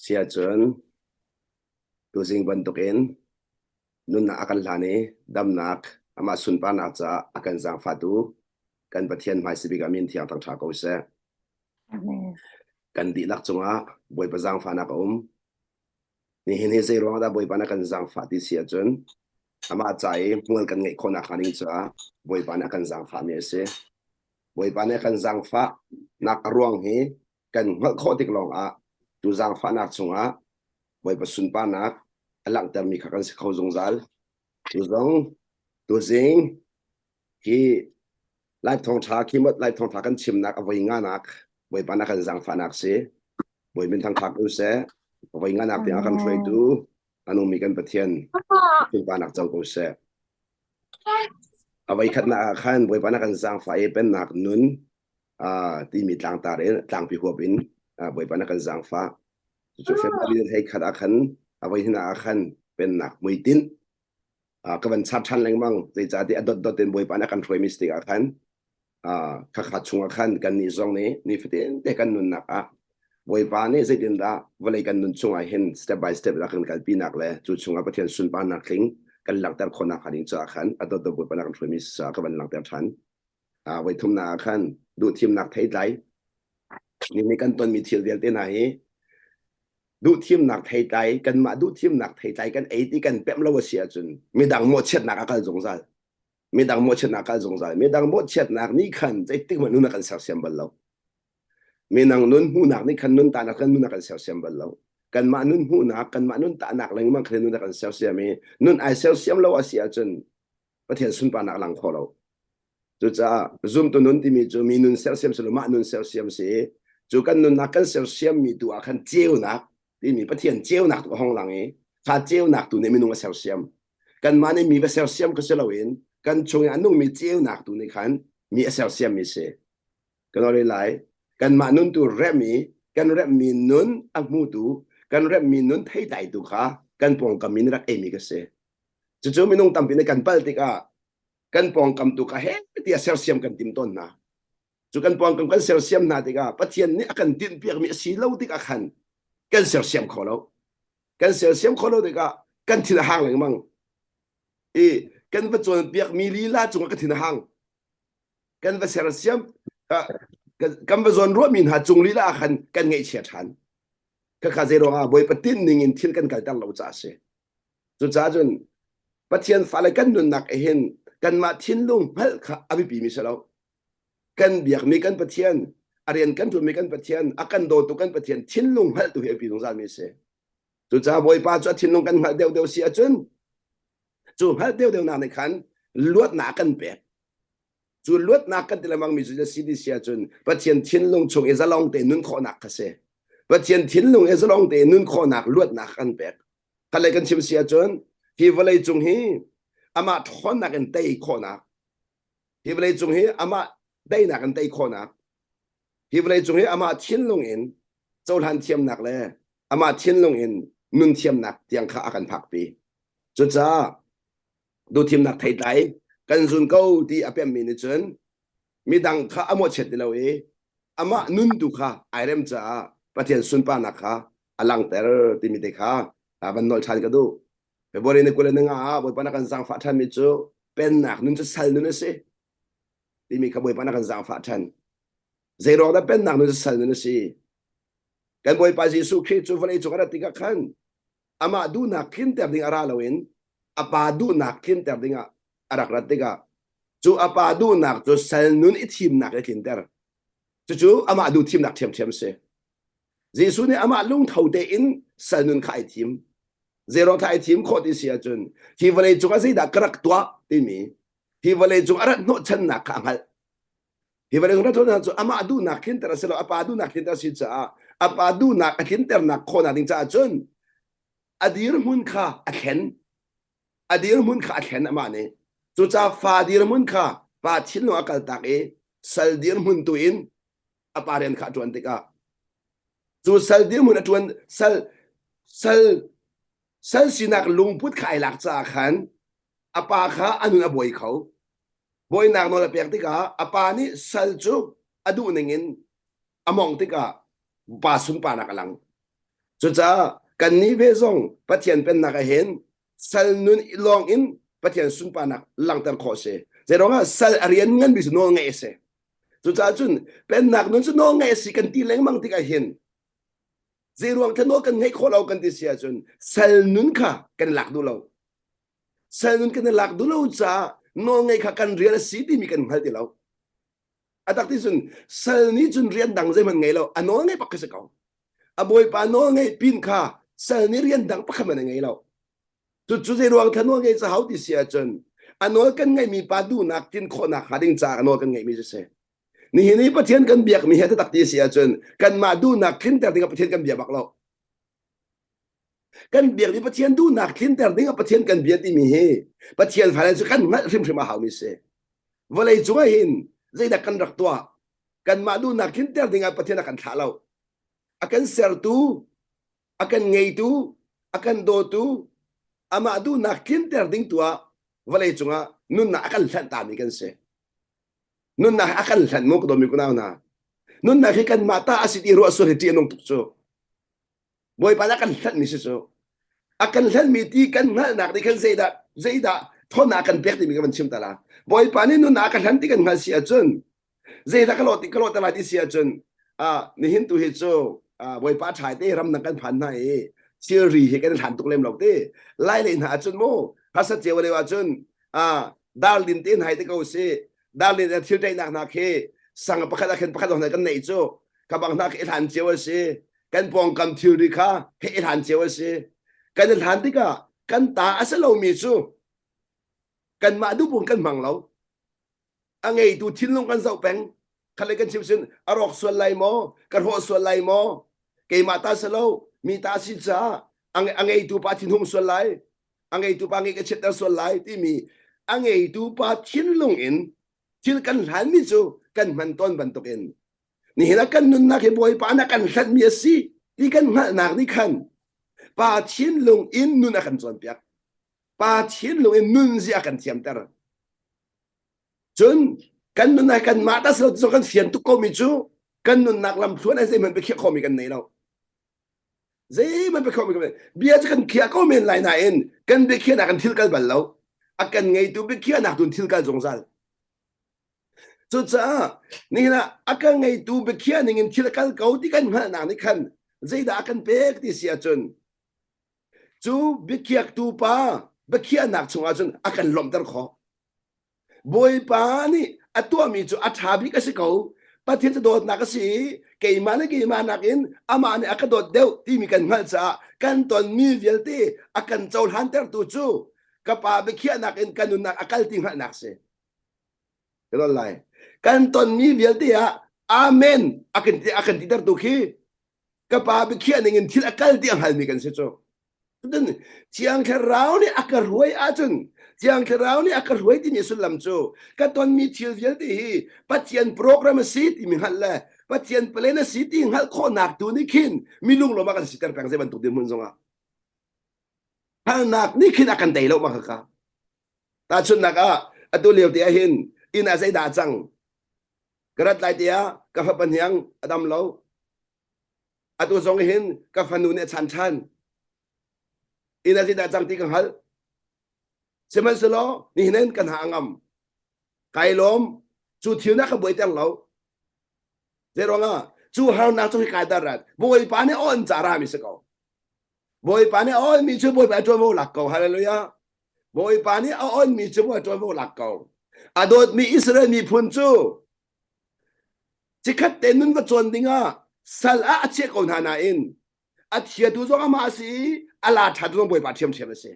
Siahcun tuzing bantukin nunnak a kan hlan i damnak amah sunparnak caah a kan zaangfahtu kan Pathian hmaisabik a min thiang thangṭha ko seh. Amen. Kan dihlak cungah Bawipa zaangfahnak a um. Nihin hi zei ruang dah Bawipa na kan zaangfah ti si ahcun amah ca i hmual kan ngeih khawhnak hnga ding caah Bawipa nih a kan zaangfahmi a si. Bawipa nih a kan zaangfahnak a ruang hi kan hngalh khawh tik lawngah tu zaangfahnak chungah Bawipa sunparnak a langhtermi kha kan si kho zungzal. Tu zong tuzing hi Lai thawngṭha khimot Lai thawngṭha kan chimnak a voi nganak Bawipa na kan zaangfahnak si. Bawi min thangṭhat u seh. Voi nganak tiang a kan hruaitu a nungmi kan Pathian sunparnak co ko seh. A voi khatnak ah khan Bawipa na kan zaangfah i pennak nun timi tlangtar in tlangpi huap in Bawipa na kan zaangfah. Cucu February hei khat ah khan a voi hnih ah khan pennak muitinh ka van char ṭhan lengmang zeicahtiah a dotdot in Bawipa nih a kan hruaimi si tikah khan khakha chungah khan kannih zong nih nifatin te kan nunnak ah Bawipa nih zeitindah vawlei kan nun chungah hin step by step in a kan kalpinak le cu chungah Pathian sunparnak tling kan langhter khawhnak hnga ding caah khan a dotdot Bawipa nih a kan hruaimi si caah ka van langhter ṭhan. Voi thumnak ah khan duhthimnak theitlai ni kan tonmi thil vialte hna hi duhthimnak theitlai kanmah duhthimnak theitlai kan ei ti kan pemh lo a si ahcun midang mawhchiatnak a kal zungzal. Midang mawhchiatnak a kal zungzal. Midang mawhchiatnak nih khan zeitik hmanh nun a kan sersiam bal lo. Minang nun hmuhnak nih khan nun tahnak kan nun a kan sersiam bal lo. Kanmah nun hmuhnak kanmah nun tahnak lengmang khan nun a kan sersiam i nun ai sersiam lo a si ahcun Pathian sunparnak lang kho lo. Cucaah zumtu nun timi cu mi nun sersiam si lo mah nun sersiam si i cu kan nunnak kan sersiammi tu ah khan ceunak timi Pathian ceunak tu a hong lang i kha ceunak tu nih minung a sersiam. Kanmah nih mi va sersiam kha si loin kan chung i a nungmi ceunak tu nih khan mi a sersiammi si. Kan ori lai. Kanmah nun tu remh i kan remhmi nun a hmutu kan remhmi nun theitlaitu kha kan pawngkam in rak eimi ka si. Cucu minung tampi nih kan pal tikah kan pawngkam tu kha he tiah sersiam kan tim tawn hna. Cu kan pawngkam kan sersiam hna tikah Pathian nih a kan tinhpiakmi a si lo tikah khan kan sersiam kho lo. Kan sersiam kho lo tikah kan thin a hang lengmang. I kan va cawnpiakmi lila cungah ka thin a hang. Kan va sersiam kan va zawn ruahmi hna cung lila ah khan kan ngaihchia ṭhan. Khakha zei ruangah Bawipa tinh ning in thil kan kalter lo caah a si. Cucaah cun Pathian fale kan nunnak hin kanmah thinlung hngalh kha a biapimi si lo. Kan biakmi kan Pathian, a rian kan ṭuanmi kan Pathian, a kan dawtu kan Pathian thinlung hngalh tu hi a biapi zungzalmi a si. Cucaah Bawipa cu a thinlung kan hngalh deuhdeuh si ahcun cu hngalh deuhdeuhnak nih khan luatnak a kan pek. Cu luatnak kan ti lengmangmi cu a si ti si ahcun Pathian thinlung chung i zalong tein nun khawhnak kha si. Pathian thinlung i zalong tein nun khawhnak luatnak a kan pek. Khalei kan chim si ahcun hi vawlei cung hi amah ṭhawnnak in tei khawhnak, hi vawlei cung hi amah daihnak in tei khawhnak, hi vawlei cung hi amah thinlung in cohlan thiamnak le amah thinlung in nun thiamnak tiang kha a kan phakpi. Cucaah duhthimnak theitlai kan zun ko ti a pemmi nih cun midang kha a mawhchiat ti lo i amah nun tu kha ai rem caah Pathian sunparnak kha a langhter timi te kha van nawl ṭhan ka duh. February ni 25 ah Bawipa na kan zaangfah ṭhanmi cu pennak nun cu sal nun a si timi kha Bawipa na kan zaangfah ṭhan. Zei ruang dah pennak nun cu sal nun a si? Kan Bawipa Jesuh Khrih cu vawlei cung a rat tikah khan amah duhnak tlinter ding a ra loin a pa duhnak tlinter dingah a rak rat tikah cu a pa duhnak cu sal nun i thimnak i tlinter. Cucu amah duh thimnak ṭhiamṭhiam a si. Jesuh nih amah lungtho tein sal nun kha ai thim. Zeiruang thla ai thim khawh ti si ahcun hi vawlei cungah zeidah ka rak tuah timi hi vawlei cung a rat hnawhchannak kha a hngalh. Hi vawlei cung rat hnawhchannak cu amah duhnak tlinter a si lo, a pa duhnak tlinter a si caah a pa duhnak a tlinternak khawhnak ding caah cun a dirhmun kha a thlen. A dirhmun kha a thlen amah nih. Cucaah fa dirhmun kha pa thinlung a kaltak i sal dirhmun tu in a pa rian kha a ṭuan tikah cu sal dirhmun a ṭuan sal sal sal sinak lungput kha ai lak caah khan a pa kha a nun a buai kho. Bawinak nawl a pek tikah a pa nih sal cu a duh ning in a mong tikah pa sunparnak a lang. Cucaah kannih ve zong Pathian pennak ah hin sal nun lawng in Pathian sunparnak langhter khawh a si. Zeiruangah sal a rian ngan bik cu nawl ngeih a si. Cucaah cun pennak nun cu nawl ngeih a si kan ti lengmang tikah hin zeiruang kha nawl kan ngeih khawh lo kan ti si ahcun sal nun kha kan lak duh lo. Sal nun kan i lak duh lo caah nawl ngeih kha kan rian a si timi kan hngal ti lo. A tak ti cun sal nih cun rian dang zeihmanh ngei lo a nawl ngei bak kha si ko. A bawipa nawl ngeih pin kha sal nih rian dang pakhat hmanh a ngei lo. Cucu zei ruang kha nawl ngei ca hau ti si ahcun a nawl kan ngeihmi pa duhnak tlin khawhnak hnga ding caah a nawl kan ngeihmi cu si. Nihin i Pathian kan biakmi hi taktak ti si ahcun kanmah duhnak tlinter dingah Pathian kan bia bak lo. Kan biakmi Pathian duhnak tlinter dingah Pathian kan bia timi hi Pathian fale cu kan hngalh hrimhrim a haumi si. Vawlei cungah hin zeidah kan rak tuah? Kanmah duhnak tlinter dingah Pathian a kan thlah lo. A kan sertu, a kan ngeitu, a kan dawtu, amah duhnak tlinter ding tu ah vawlei cungah nunnak a kan hlanh tami kan si. Nunnak a kan hlanh mu ka dawmi kunau hna. Nunnak hi kanmah ta a si ti ruah sual hi ṭih a nung tuk cu. Bawipa nih a kan hlanhmi si cu. A kan hlanhmi ti kan hngalhnak nih khan zeidah zeidah thawnnak a kan pek timi ka van chim ta la. Bawipa nih nunnak a ka hlan ti kan hngalh si ahcun zeidah ka lawh ti ka lawh te lai ti si ahcun ah nihin tu hi cu ah, Bawipa ṭhai te ramdang kan phan hna i thilri hi kan i hlan tuk lem lo te. Lai lei hna ahcun mu harsat cio lio ahcun ah darlin te hna te ko si darlin thil ṭaihnak hna khi sang pakhat ah khin pakhat hna kan neih cu ka bang hna khi i hlan cio a si kan pawngkam thilri kha he i hlan cio a si kan i hlan tikah kan ta a si lomi cu kanmah duhpung kan hmang lo a ngeitu thinlung kan zoh peng khalle kan chim sin a rawk sual lai maw ka hrawh sual lai maw keimah ta si lo mi ta si caah a ngeitu pa thinhung sual lai a ngeitu pa ngei ka chiatter sual lai timi a ngeitu pa thinlung in thil kan hlanmi cu kan hman tawn bantukin nihin ah kan nunnak hi Bawipa nih a kan hlanhmi a si ti kan hngalhnak nih khan pa thinlung in nun a kan cawnpiak pa thinlung in nun zia a kan thiamter cun kan nun ah kanmah ta silo ti kan fian tuk komi cu kan nunnak lamthluan ah zeihmanh biakhiah khomi kan nei lo zeihmanh biakhiah khomi kan bia cu kan khiah ko men lai nain kan biakhiahnak kan thil kal bal lo a kan ngeitu biakhiahnak tun thil kal zungzal Cucaah nihin ah a kan ngeitu biakhiah ning in thil a kal ko ti kan hngalhnak nih khan zeidah a kan pek ti si ahcun cu biakhiaktu pa biakhiahnak chungah cun a kan lawmhter khawh. Bawipa nih a tuahmi cu a ṭha bik a si ko. Pathian cu dawtnak a si i keimah le keimah nakin amah nih a ka dawt deuh timi kan hngalh caah kan tonmi vialte a kan cohlantertu cu ka pa biakhiahnak in ka nunnak a kal ti hngalhnak si. Ka lai. Kan tonmi vialte ah amen a kan ti a kan titertu khi ka pa biakhiah ning in thil a kal ti a hngalmi kan si cu. Cun Thiang Thlarau nih a ka hruai ahcun Thiang Thlarau nih a ka hruai timi sullam cu ka tonmi thil vialte hi Pathian program a si timi hngalh le Pathian plan a si ti hngalh khawhnak tu nih khin mi lunglawm a kan siter peng zei bantuk dirhmun zongah. Hngalhnak nih khin a kan tei lo ma kha. Tahchunhnak ah atu lio te ah hin inn ah zeidah a cang? Ka rat lai te ah ka fapa hniang a dam lo. Atu zong hin ka fanu nih a chan ṭhan. Inn ah zeidah a cang ti ka hngalh. Sihmanhsehlaw nihin hin ka hna a ngam. Kai lawm. Cu thil na ka buaiter lo. Zeiruangah cu harnak cu hi kai dar rat. Bawipa nih a on ca rami si ko. Bawipa nih a onmi cu Bawipa ṭuanvo lak ko. Hallelujah. Bawipa nih a onmi cu Bawipa ṭuanvo lak ko. A dawtmi Israel miphun cu cikhat te nun va cawn dingah sal ah a chiah ko hna nain a thiatu zong amah a si i a la ṭhatu zong Bawipa ṭhiamṭhiam a si.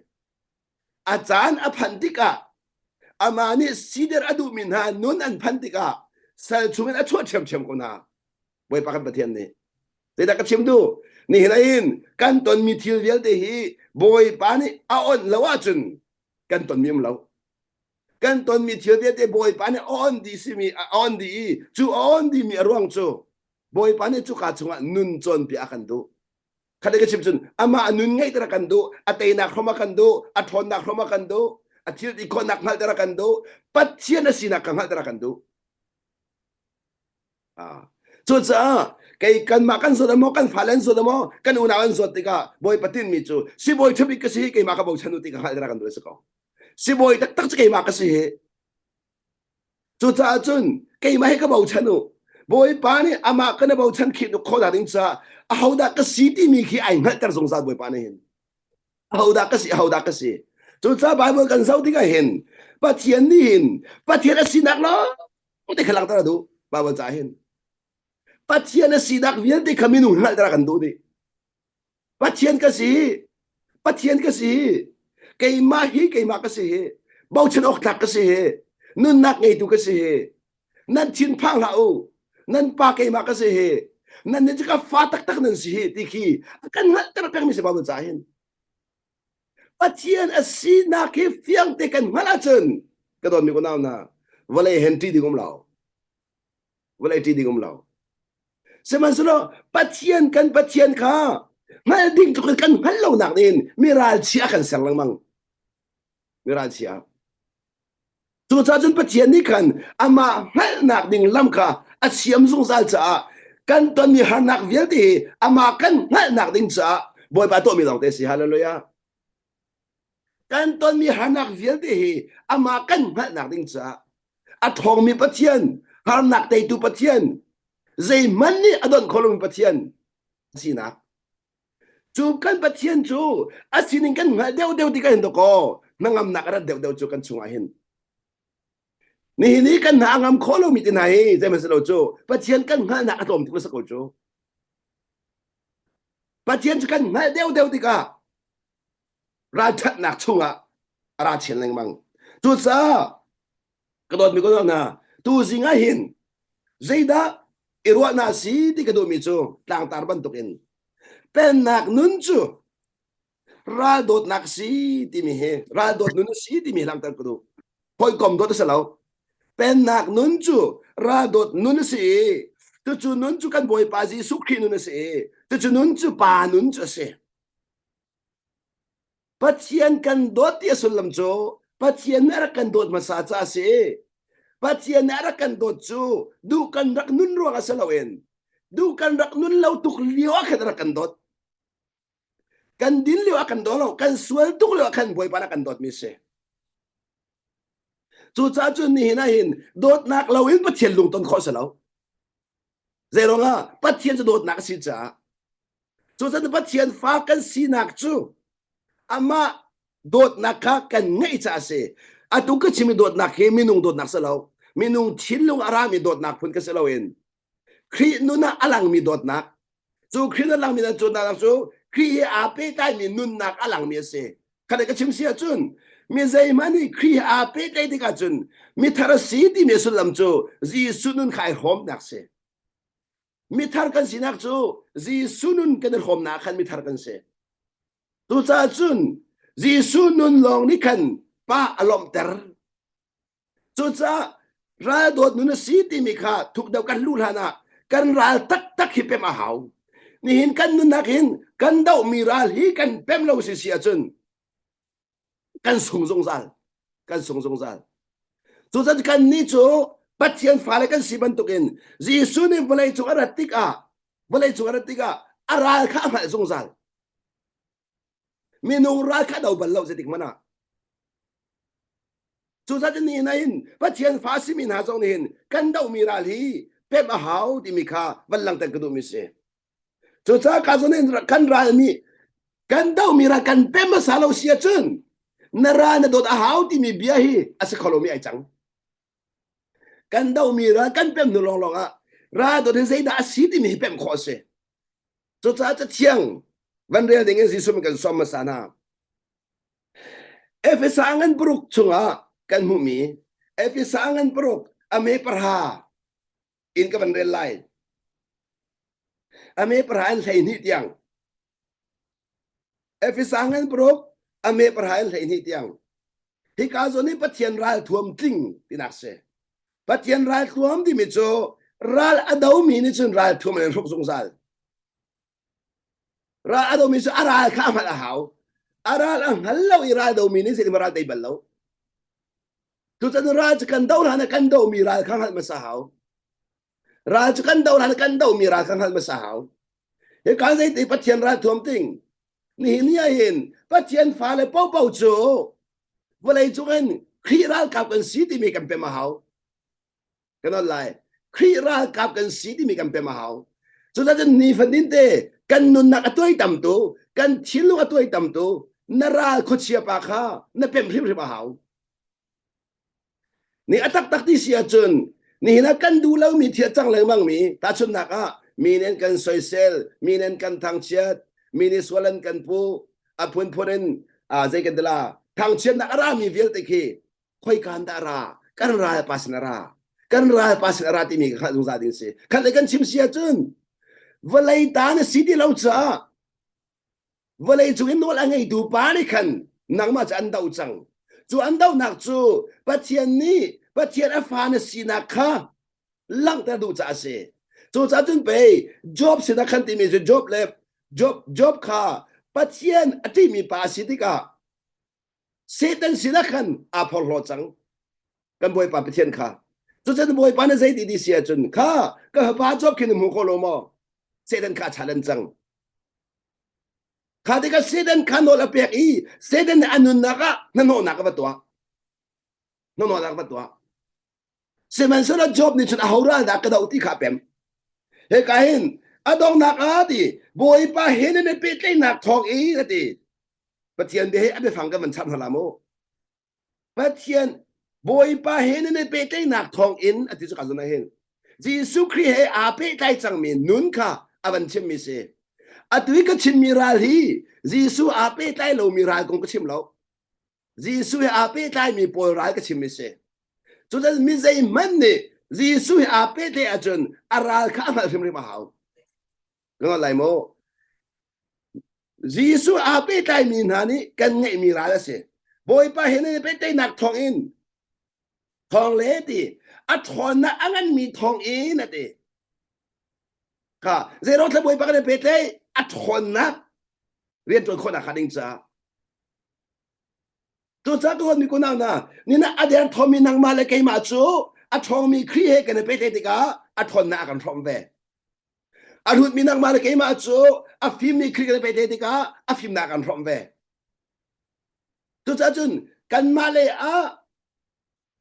A caan a phanh tikah amah nih sider a duhmi hna nun an phanh tikah sal chungin a chuah ṭhiamṭhiam ko hna. Bawipa kan Pathian nih. Zeidah ka chim duh? Nihin ah hin kan tonmi thil vialte hi Bawipa nih a onh lo ahcun kan tonmi um lo. Kan tonmi thil vialte Bawipa nih a onh dih simi a onh dih i cu a onh dihmi a ruang cu Bawipa nih cuka chungah nun cawnpiak a kan duh. Khat ka chim cun amah a nun ngeihter a kan duh, a teinak hrom a kan duh, a ṭhawnnak hrom a kan duh, a thil ti khawhnak hngalhter a kan duh, Pathian a sinak ka hngalhter a kan duh. Cucaah Kei kanmah kan zawt maw, kan fale an zawt maw, kan unau an zawt tikah Bawipa tinhmi cu sibawi ṭhabik ka si hi keimah ka bochan u ti ka hngalh kan duh a si ko. Sibawi taktak cu keimah ka si hi. Cucaah cun keimah hi ka bochan u. Bawipa nih amah kan i bochan khih khawh ding caah ahodah ka si timi khi ai hngalhter zungzal Bawipa nih hin. Ahodah ka si, ahodah ka si. Cucaah Bible kan zoh tikah hin Pathian nih hin Pathian a sinak lawng te kha langhter a duh Bible caah hin. Pathian a sinak vialte kha minung hngalhter a kan duh dih. Pathian ka si, Pathian ka si, keimah hi keimah ka si hi, bochan awk tlak ka si hi, nunnak ngeitu ka si hi, nan thin phang hlah u, nan pa keimah ka si hi, nan nih cu ka fa taktak nan si hi ti khi a kan hngalhter pengmi si Bible ca hin. Pathian a sinak hi fiang te kan hngalh ahcun ka dawtmi unau hna vawlei hen ṭih ding um lo. Vawlei ṭih ding um lo. Sihmanhsehlaw Pathian kan Pathian kha hngalh ding tluk in kan hngalh lonak nih hin mi ralchia a kan ser lengmang. Mi ralchia. Cucaah cun Pathian nih khan amah hngalhnak ding lam kha a siam zungzal caah kan tonmi harnak vialte hi amah kan hngalhnak ding caah Bawipa tuahmi lawngte a si. Hallelujah. Kan tonmi harnak vialte hi amah kan hngalhnak ding caah a ṭhawngmi Pathian, harnak teitu Pathian, zeihmanh nih a donh kho lomi Pathian sinak. Cu kan Pathian cu a sining kan hngalh deuhdeuh tikah hin dawkaw hnangamnak a rat deuhdeuh cu kan chungah hin. Nihin i kan hna a ngam khawh lomi te hna hi zeihmanh si lo cu Pathian kan hngalhnak a tlawm tuk na si ko cu. Pathian cu kan hngalh deuhdeuh tikah ralṭhatnak chungah a ra chin lengmang. Cucaah ka dawtmi ka hna tu zing ah hin zeidah i ruahnak si ti ka duhmi cu tlangtar bantukin pennak nun cu ral dawtnak si timi hi ral dawt nun a si timi hi langhter ka duh. Hawikom dawt a si lo. Pennak nun cu ral dawt nun a si i cucu nun cu kan Bawipa Jesuh Khrih nun a si i cucu nun cu pa nun cu a si. Pathian kan dawt ti a sullam cu Pathian nih a rak kan dawt hmasa caah a si. Pathian nih a rak kan dawt cu duh kan rak nun ruangah si loin duh kan rak nun lo tuk lio ah khan a rak kan dawt. Kan din lio ah kan daw lo, kan sual tuk lio ah khan Bawipa nih a kan dawtmi a si. Cucaah cun nihin ah hin dawtnak loin Pathian lungton khawh a si lo. Zeiruangah Pathian cu dawtnak a si caah Cucaah Pathian fa kan sinak cu amah dawtnak kha kan ngeih caah a si. Atu ka chimmi dawtnak hi minung dawtnak si lo. Minung thinlung a rami dawtnak phun ka si loin Khrih nun ah a langmi dawtnak. Cu Khrih nun a langmi dawtnak cu Khrih he aa pehtlaimi nunnak a langmi a si. Kha ka chim si ahcun mi zeihmanh nih Khrih he aa pehtlaih tikah cun mithar a si timi sullam cu Jesuh nun kha ai hrawmnak si. Mithar kan sinak cu Jesuh nun kan i hrawmnak khan mithar kan si. Cucaah cun Jesuh nun lawng nih khan pa a lawmhter. Cucaah ral dawt nun a si timi kha thuk deuh kan luh hlan ah kan ral taktak hi pem a hau. Nihin kan nunnak hin kan dohmi ral hi kan pem lo si si ahcun kan sung zungzal kan sung zungzal cucun kan nih cu Pathian fale kan si bantukin Jesuh nih vawlei cung a rat tikah vawlei cung a rat tikah a ral kha a hngalh zungzal minung ral kha do bal lo zeitik hmanh ah cucaah ni hin Pathian fa simi hna zong nih hin kan dohmi ral hi pemh a hau timi kha van langhter ka duhmi si Cucaah ka zawn in kan ral nih kan dohmi ral kan pem hmasa lo si ahcun na ral na dawt a hau timi bia hi a si kho lomi ai cang. Kan dohmi ral kan pem hnu lawnglawng ah ral dawt hi zeidah a si timi hi pemh khawh a si. Cucaah Cathiang van rel ding in Jesuh min kan sawm hmasa hna. Efesa ngan paruk chungah kan hmuhmi Efesa ngan paruk a me pahra in ka van rel lai. A me pahra in 12 tiang. Efesa ngan paruk a me pahra in 12 tiang. Hika zawn hi Pathian ralthuam tling tinak si. Pathian ralthuam timi cu ral a domi nih cun ralthuam an hruk zungzal. Ral a domi cu a ral kha a hngalh a hau. A ral a hngal lo i ral domi nih zeitin ral tei bal lo. Tuchan ral cu kan do hlan ah kan domi ral kha hngalh hmasa hau. Ral cu kan do ral kan do mi ral kan hngalh hmasa hau. Hi kan zeiti Pathian ral thuam ting. Nihin ni ah hin Pathian fale popo cu vawlei cung in Khrih ralkap kan si timi kan pem a hau. Kan on lai. Khrih ralkap kan si timi kan pem a hau. Cucaah nifatin te kan nunnak a tuaitam tu, kan thinlung a tuaitam tu, na ral khuachia pa kha na pem hrimhrim a hau. Ni a taktak ti si ahcun nihin ah kan duh lomi thil a cang lengmangmi tahchunhnak ah mi nih an kan soisel, mi nih an kan thangchiat, mi nih sual an kan puh, a phunphun in zei kan ti la thangchiatnak a rami vialte khi khoika in dah a ra? Kan ralpa sin a ra. Kan ralpa sin a ra timi kha hngalh zungzal ding si. Khat le kan chim si ahcun vawlei ta na si ti lo caah Vawlei cung i nawl a ngeitu pa nih khan nangmah cu an doh cang. Cu an dohnak cu Pathian nih Pathian a fa na sinak kha langhter duh caah a si. Cucaah cun pei Job sinah khan timi cu Job le Job Job kha Pathian a ṭihmi pa a si tikah Satan sinah khan aa phorhlaw cang. Kan Bawipa Pathian kha. Cucun Bawipa na zei ti ti si ahcun kha ka fapa Job khi na hmu kho lo maw? Satan kha a challenge cang. Kha tikah Satan kha nawl a pek i Satan nih a nunnak ah hnahnawhnak a va tuah. Hnahnawhnak a va tuah. Sihmanhsehlaw Job nih cun aho ral dah ka doh ti kha a pem. Hika hin a donghnak ah ti Bawipa he nan i pehtlaihnak thawng i a ti. Pathian bia hi a biafang kan van chap hna la mu. Pathian Bawipa he nan i pehtlaihnak thawng in a ti cu ka zun ah hin Jesuh Khrih he aa pehtlai cangmi nun kha a van chimmi si. Atu i ka chimmi ral hi Jesuh aa pehtlai lomi ral kong ka chim lo. Jesuh he aa pehtlaimi pawl ral ka chimmi si. Cucun mi zeihmanh nih Jesuh he aa pehtlaih ahcun a ral kha a hngalh hrimhrim a hau. Na hngal lai maw? Jesuh aa pehtlaimi hna nih kan ngeihmi ral a si. Bawipa he nan i pehtlaihnak thawngin thawng le ti a ṭhawnnak a nganmi thawngin a ti. Kha zeiruang thla Bawipa kan i pehtlaih a ṭhawnnak rianṭuan khawhnak hnga ding caah. Cucaah ka mi kunau hna, nina a derthawmmi nangmah le keimah cu a ṭhawngmi Khrih he kan i pehtlaih tikah a ṭhawnnak a kan hrawmh ve. A hrutmi nangmah le keimah cu a fimmi Khrih kan i pehtlaih tikah a fimnak an hrawmh ve. Cucaah cun kanmah lei ah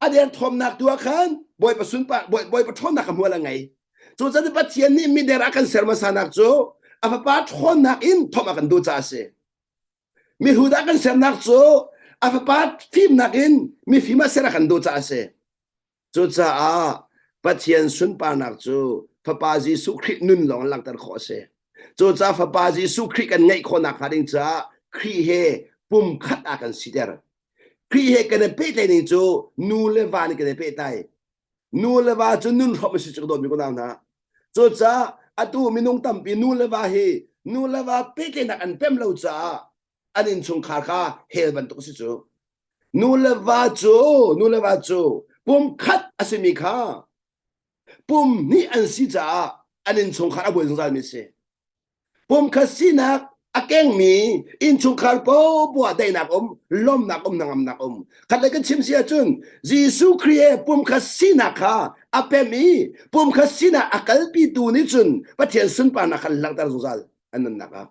a derthawmnak tu ah khan Bawipa sunpa Bawipa ṭhawnnak a hmual a ngei. Cucaah Pathian nih mider a kan ser hmasanak cu a fapa ṭhawnnak in thawmh a kan duh caah a si. Mihrut a kan sernak cu a fapa fimnak in mifim ah ser a kan duh caah a si. Cucaah Pathian sunparnak cu Fapa Jesuh Khrih nun lawng langhter khawh a si. Cucaah Fapa Jesuh Khrih kan ngeih khawhnak hnga ding caah Khrih he pumkhat ah kan siter. Khrih he kan i pehtlaih ning cu nu le va nih kan i pehtlai. Nu le va cu nun hrawmh a si cu ka dawtmi unau hna. Cucaah atu minung tampi nu le va hi nu le va pehtlaihnak an pem lo caah an innchungkhar kha hell bantuk a si cu. Nu le va cu nu le va cu pumkhat a simi kha pum hnih an si caah an innchungkhar a buai zungzalmi a si. Pumkhat sinak a kengmi innchungkhar popoah daihnak um, lawmnak um, hnangamnak um. Khat le kan chim si ahcun Jesuh Khrih he pumkhat sinak kha a pem i pumkhat sinak a kalpitu nih cun Pathian sunparnak kha langhter zungzal an nunnak ah.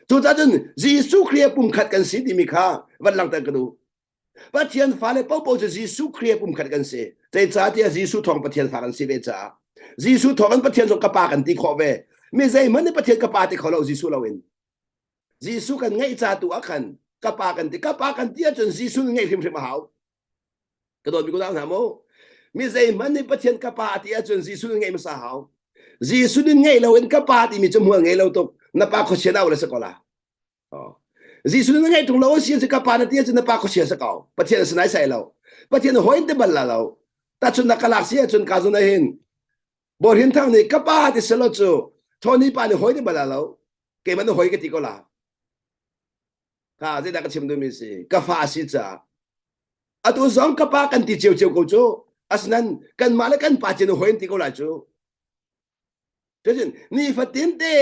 Cucaah cun Jesuh Khrih he pumkhat kan si timi kha van langhter ka duh. Pathian fale paohpaoh cu Jesuh Khrih he pumkhat kan si. Zeicahtiah Jesuh thawng Pathian fa kan si ve caah. Jesuh thawng in Pathian zong ka pa kan ti khawh ve. Mi zeihmanh nih Pathian ka pa ti kho lo Jesuh loin. Jesuh kan ngeih ca tu ah khan ka pa kan ti. Ka pa kan ti ahcun Jesuh ngeih hrimhrim a hau. Ka dawtmi kunau hna mu. Mi zeihmanh nih Pathian ka pa ti ahcun Jesuh nih ngeih hmasa hau. Jesuh nih ngeih loin ka pa timi cu hmual ngei lo tuk. Na pa khuachia na le si ko la. Oh. Jesuh nih ngeih tung lo si ka pa na ti ahcun na pa khuachia si ko. Pathian a si nai sai lo. Pathian hawi te bal la lo. Tachun na ka lak si ahcun ka zun hin Borhin Thang nih ka pa ti selo cu Tony pa nih hawi te bal la lo. Keimah na hawi ka ti ko la. Kha zeidah ka chim duhmi si? Ka fa a si caah. Atu zong ka pa kan ti ciocio ko cu. Asinain kanmah le kan pa cin hawi an ti ko lai cu. Cucun nifatin te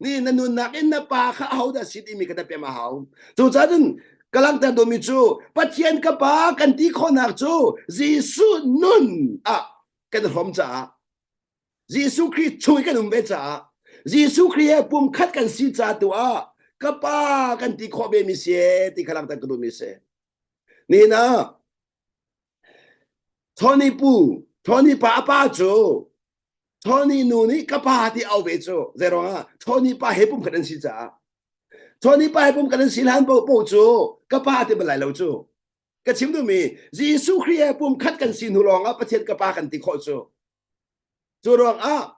ni na nunnak in na pa kha ahodah si timi kha na pem a hau. Cucaah cun ka langhter duhmi cu Pathian ka pa kan ti khawhnak cu Jesuh nun ah kan hrawm caah. Jesuh Khrih chung i kan um ve caah Jesuh Khrih he pumkhat kan si ca tu ah ka pa kan ti khawh ve mi si ti kha langhter ka duh mi si. Nihin ah Tony pu Tony pa a pa cu Tony nu nih ka pa ti au ve cu zeiruangah Tony pa he pumkhat an si caah Tony pa he pumkhat an si hlan paoh paoh cu ka pa ti bal lai lo cu ka chim duhmi Jesuh Khrih he pumkhat kan si hnu lawngah Pathian ka pa kan ti khawh cu cu ruangah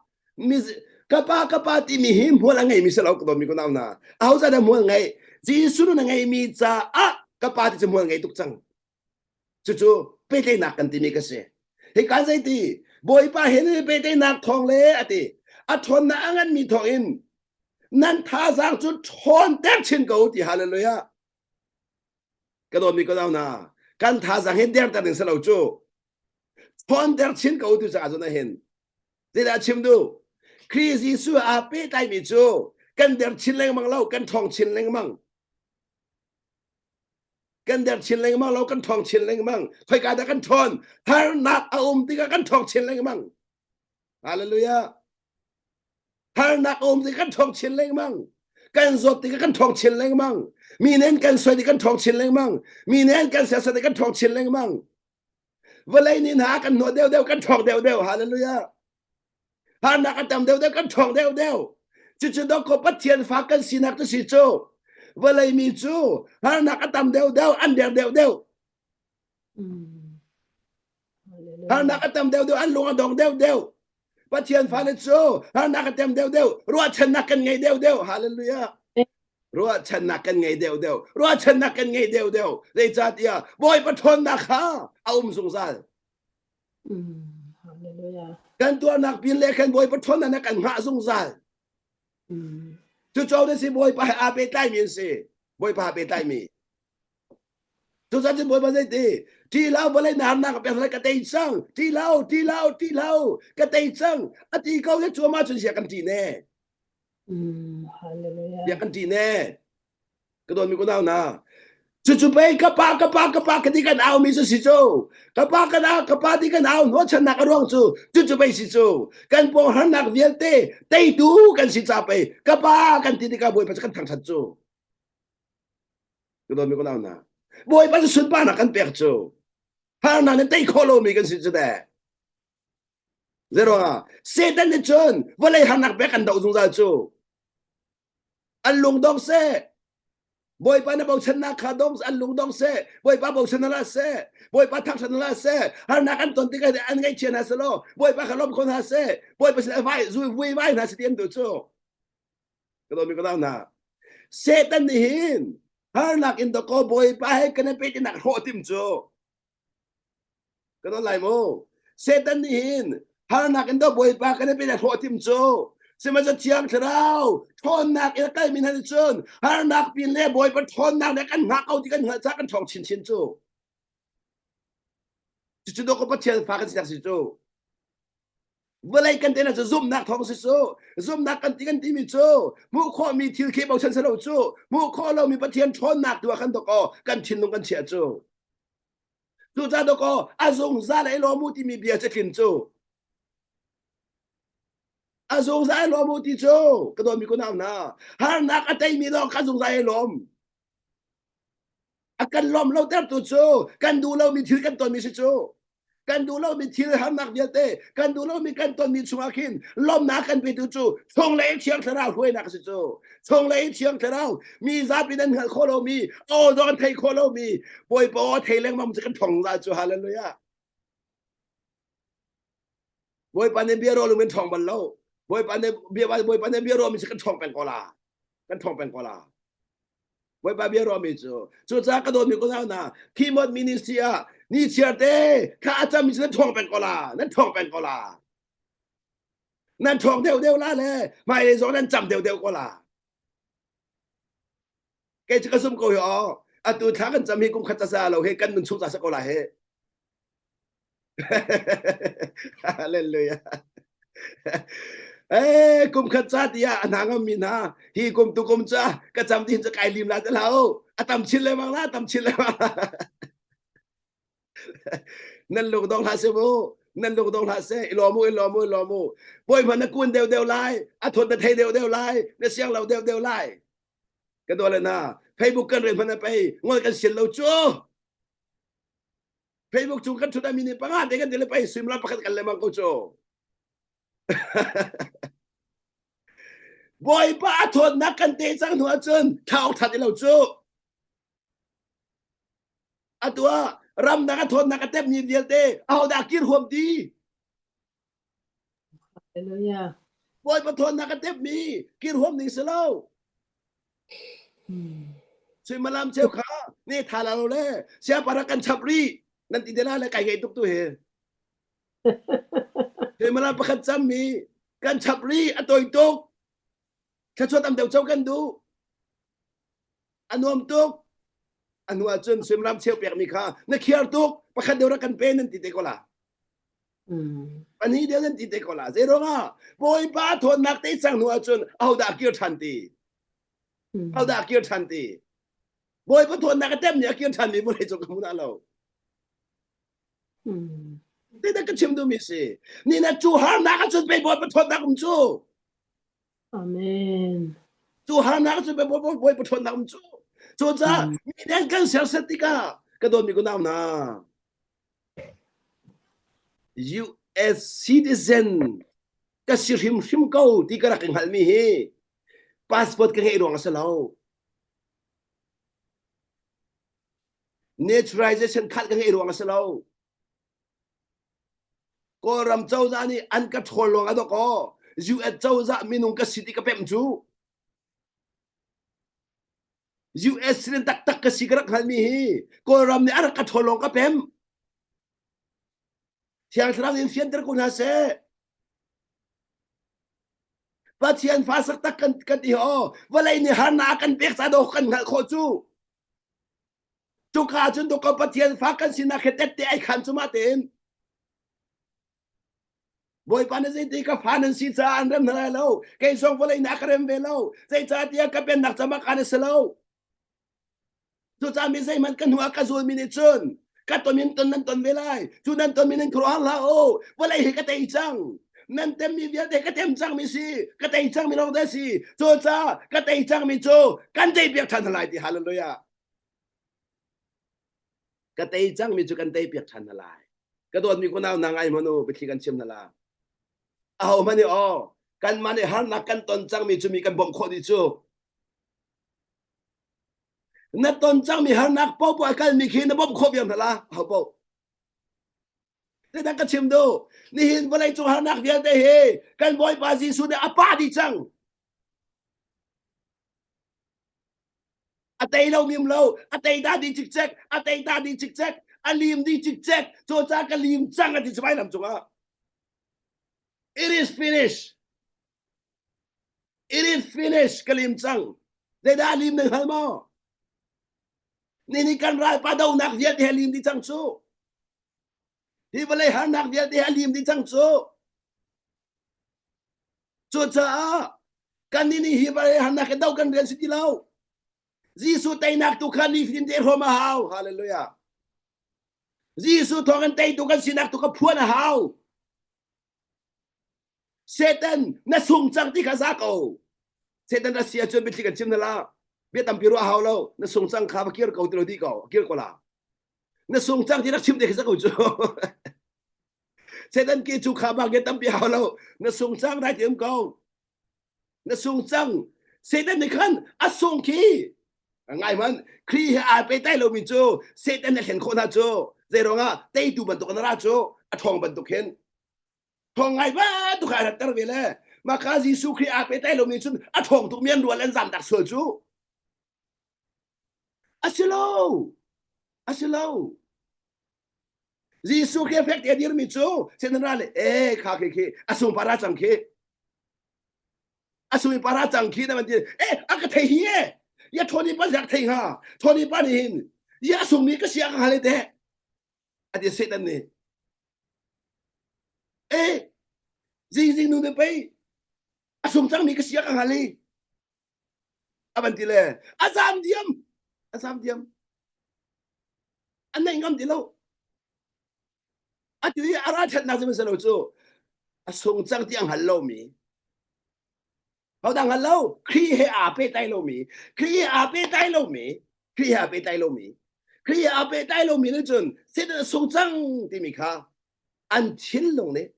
ka pa ka pa timi hi hmual a ngeimi si lo ka dawtmi ka nau hna aho dah hmual ngei Jesuh nun a ngeimi caah ka pa ti cu hmual ngei tuk cang cucu pehtlaihnak kan timi ka si hi kan zei ti Bawipa he nan pehtlaihnak thawng le a ti a ṭhawnnak a nganmi thawng in nan thazaang cu ṭhawnter chin ko ti hallelujah Ka dawtmi ka nau hna, kan thazaang hi derter ding si lo cu. Ṭhawnter chin ko tu caah cun hin. Zeidah chim duh? Khrih Jesuh aa pehtlaimi cu kan der chin lengmang lo, kan ṭhawng chin lengmang. Kan der chin lengmang lo, kan ṭhawng chin lengmang. Khoika dah kan ṭhawn? Harnak a um tikah kan ṭhawng chin lengmang. Hallelujah. Harnak a um tikah kan ṭhawng chin lengmang. Kan zawt tikah kan ṭhawng chin lengmang. Mi nih an kan soi tikah kan ṭhawng chin lengmang. Mi nih an kan sersiam tikah kan ṭhawng chin lengmang. Vawlei nih hna kan hnawh deuhdeuh, kan ṭhawng deuhdeuh. Hallelujah. Harnak a tam deuhdeuh, kan ṭhawng deuhdeuh. Cucu dawkaw Pathian fa kan sinak cu si cu. Vawlei mi cu harnak a tam deuhdeuh, an der deuhdeuh. Mm. Harnak a tam deuhdeuh, an lung a dong deuhdeuh. Pathian fale cu harnak a tam deuhdeuh, ruahchannak kan ngei deuhdeuh. Hallelujah. Ruahchannak kan ngei deuhdeuh. Ruahchannak kan ngei deuhdeuh. Zeicahtiah Bawipa ṭhawnnak kha a um zungzal. Mm. Hallelujah. Kan tuarnak pin le khan Bawipa ṭhawnnak na kan hngah zungzal. Mm. Cucu na si Bawipa he aa pehtlaimi an si. Bawipa aa pehtlaimi. Cucaah cun Bawipa zei ti? Ṭih hlah vawlei na harnak ka pek ka tei cang. Ṭih hlah, ṭih hlah, ṭih hlah, ka tei cang. A ti ko le cuam ahcun sia kan ṭih ne. Mm, hallelujah. Sia kan ṭih ne. Ka dawtmi kunau hna. Cucu pei ka pa ka pa ka pa ka ti kan au mi cu si cu. Ka pa kan au ka pa ti kan au hnawhchannak a ruang cu cucu pei si cu. Kan pawng harnak vialte teitu kan si ca pei ka pa kan ti tikah Bawipa cu kan thangṭhat cu. Ka dawtmi ka nau hna. Bawipa cu sunparnak kan pek cu. Harnak nih tei khawh lomi kan si cu teh. Zeiruangah Satan nih cun vawlei harnak pek kan doh zungzal cu. An lung dong seh. Bawipa na bochannak kha dong an lung dong seh. Bawipa bochan hna seh. Bawipa thangṭhat hna seh. Harnak an ton tikah an ngaihchia hna seh law Bawipa kha lawm kho hna seh. Bawipa sin vai zui vui vai hna seh ti an duh cu. Ka dawtmi ka nau hna. Satan nih hin harnak in dawkaw Bawipa he kan i pehtlaihnak hrawh tim cu. Ka nawl lai mu. Satan nih hin harnak in daw Bawipa kan i pehtlaihnak hrawh tim cu. Sihmanhsehlaw Thiang Thlarau ṭhawnnak in a kalmi hna nih cun harnak pin le Bawipa ṭhawnnak le kan hngah ko ti kan hngalh caah kan ṭhawng chinchin cu. Cucu dawkaw Pathian fa kan sinak si cu. Vawlei kan tena cu zumhnak thawng si cu. Zumhnak kan ti kan timi cu hmuh khawhmi thil khi bochan si lo cu. Hmuh khawh lomi Pathian ṭhawnnak tu ah kan dawk aw kan thinlung kan chiah cu. Cucaah dawk aw a zungzal ei lawm u timi bia cu tlin cu. A zungzal ei lawm u ti cu ka dawtmi kunau hna harnak a teimi lawng kha zungzal ei lawm. A kan lawm lo tertu cu kan duh lomi thil kan tonmi si cu. Kan duh lomi thil harnak vialte kan duh lomi kan tonmi chungah khin lawmnak kan petu cu chunglei Thiang Thlarau hruainak a si cu. Chunglei Thiang Thlarau mi zapi nan hngalh khawh lomi aw zong an theih khawh lomi Bawipa aw thei lengmang cu kan thong la cu hallelujah. Bawipa nih bia rawl in thong bal lo. Bawipa nih bia Bawipa nih bia rawl mi kan thong peng ko la. Kan thong peng ko la. Bawipa bia ruahmi cu cucaah ka dawtmi unau hna Timot ministry ah ni chiar te thla a cammi cu nan ṭhawng peng ko la nan ṭhawng peng ko la nan ṭhawng deuh deuh la le hmailei zong nan cam deuh deuh ko la kei cu ka zum ko hi aw atu thla kan cam hi kum khat ca lo he kan nun chung ca sa ko la he Hallelujah. Eh, kum khat ca tiah a hna ngammi hna hi kum tu kum ca ka cam tin ca kai lim la te hlau a tam chin lengmang la tam chin lengmang la nan lung dong hlah se mu. Nan lung dong hlah seh, i lawm u, i lawm u, i lawm u. Bawipa na kun deuh deuh lai, a thawt na thei deuh deuh lai, na siang lo deuh deuh lai. Ka dawle na, Facebook kan rel hmanh a pei, ngol kan sian lo cu. Facebook cung kan thut ami nih panga te kan ti le pei suimilam pakhat kan lemang ko cu. Bawipa a thawtnak kan te cang hnu ahcun thauk that i lo cu. Atu ah ramdang a thawtnak a tepmi vialte ahodah kir huam ti? Hallelujah. Bawipa thawtnak a tepmi kir huam ning si lo. Suimilam cheu kha ne tha la lo le siapara kan chap rih nan ti te la le kai ngai tuk tu hi. Suimilam pakhat cammi kan chap rih a toi tuk. Thluachuah tam deuh cho kan duh. A nuam tuk. A hnu ah cun suimilam cheu pekmi kha na khiar tuk pakhat deuh rak kan pe nan ti te ko la. Pahnih deuh nan ti te ko la. Zei ruangah Bawipa thawnnak te cang hnu ahcun ahodah kir ṭhan ti? Ahodah kir ṭhan ti? Bawipa thawnnak a tem nih a kir ṭhanmi vawlei cung ka hmu dah lo. Ti ka chim duhmi si. Ni na cu harnak ahcun pei Bawipa thawnnak um cu. Amen. Cu harnak ahcun pei Bawipa thawnnak um cu. Cucaah mi nih kan sersiat tikah ka dawtmi ka nau hna US citizen ka si hrimhrim ko ti ka rak i hngalhmi hi passport ka ngeih ruang a si lo. Naturalization card ka ngeih ruang a si lo. Kawlram cozah nih an ka ṭhawl ruang a dok aw. US cozah minung ka si ti ka pemh cu. US citizen taktak ka si ka rak hngalhmi hi Kawlram nih a rak ka ṭhawl lawng ka pem. Thiang Thlarau in fianter ko hna seh. Pathian fa sak tak kan kan ti ho vawlei nih harnak a kan pek ca do kan hngalh khawh cu. Cuka cun do ko Pathian fa kan sinak he tette ai khan cu ma tein. Bawipa na zeiti ka fa nan si caah an rem hna lai lo. Kei zong vawlei nih a ka rem ve lo. Zeicahtiah ka pennak cam ah kaan a si lo. Cucaah mi zeihmanh ka hnu ah ka zulmi nih cun ka ton in ton nan ton ve lai. Cu nan tonmi nan khuaruahhar hlah u. Vawlei hi ka tei cang. Nan temmi vialte ka tem cangmi si. Ka tei cangmi lawng te si. Cucaah ka tei cangmi cu kan tei piak ṭhan hna lai ti hallelujah. Ka tei cangmi cu kan tei piak ṭhan hna lai. Ka dawtmi kunau na ngai hmanh u biathli kan chim hna la. Aho hmanh nih aw kanmah nih harnak kan ton cangmi cu mi kan bawmh khawh dih cu. Na ton cangmi harnak paohpaoh a kalmi khi na bawmh khawh viar hna la aho paoh. Zeidah ka chim duh? Nihin vawleicung harnak vialte hi kan Bawipa Jesuh nih a pah dih cang. A tei lo mim lo, a tei ta dih cikcek, a tei ta dih cikcek, a lim dih cikcek, cucaah ka lim cang a ti cu lam cungah. It is finished. It is finished ka lim cang. Zeidah a lim na hngal maw? Nini kan ralpa donak vialte he lim dih cang cu. Hi vawlei harnak vialte he a lim dih cang cu. Cucaah kannih nih hi vawlei harnak hi do kan rian si ti lo. Jesuh teinak tu kha nifatin te hrawm a hau. Hallelujah. Jesuh thawng in teitu kan sinak tu kha phuan a hau. Satan na sung cang ti kha za ko. Satan a si ahcun biathli kan chim na la. Bia tampi ruah hau lo. Na sung cang kha va kir ko ti lo di ko. Kir ko la. Na sung cang ti rak chim te kha za ko cu. Satan ke cu kha bang ke tampi hau lo. Na sung cang dai ti um ko. Na sung cang. Satan nih khan a sung khi ngai man Khrih he aa pehtlai lomi cu Satan nih a hlen khawh hna cu zei ruangah teitu bantuk in a ra cu a ṭhawng bantuk hin ṭhawng ngai bantuk kha a ratter ve le mah kha Jesuh Khrih aa pehtlai lomi cun a ṭhawng tukmi an rual an zamtak sual cu a si lo a si lo Jesuh khi a fek te a dirmi cu Satan ral e kha khi khi a sung para cang khi a sung para cang khi na van ti e a ka thei hi e ya thoni pa zak thei ha thoni pa nih hin ya a sung mi ka sia ka hale te a ti Satan nih e zing zing nu ne pei a sung cang mi ka sia ka hale a van ti le a zam diam a zam diam an nei ngam ti lo. Atu hi a ralṭhatnak cu lo cu a sung cang ti a hngal lomi Hodang hngal lo Khrih he aa pehtlai lomi Khrih he aa pehtlai lomi Khrih he aa pehtlai lomi Khrih he aa pehtlai lomi nih cun Satan a sung cang timi kha an thinlung nih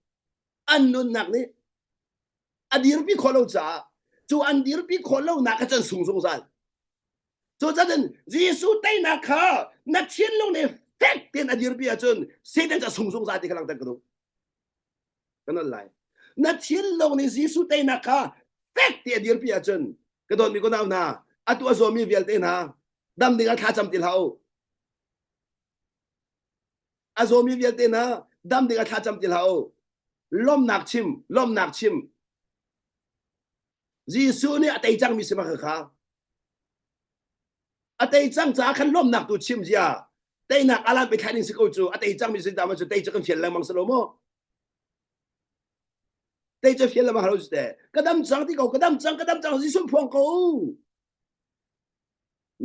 an nunnak nih a dirpi khawh lo caah cu an dirpi khawh lonak kha cun sung zungzal. Cucaah Jesuh teinak kha na thinlung nih fek tein a dirpi ahcun Satan cu a sung zungzal ti kha langhter ka duh. Ka nolh lai. Na thinlung nih Jesuh teinak kha fek te a dirpi ahcun ka dawtmi ka nau hna atu a zawmi vialte hna dam ding ah thlacam ti hlah u. A zawmi vialte hna dam ding ah thlacam ti hlah u. Lawmnak chim, lawmnak chim. Jesuh nih a tei cangmi si bak kha. A tei cang caah khan lawmnak tu chim zia. Teinak alan pe thlai ding si ko cu. A tei cangmi si ta cu tei cu kan fial lengmang si lo maw? Tei cu fial lengmang halo te. Ka dam cang ti ko, ka dam cang, ka dam cang Jesuh phuang ko.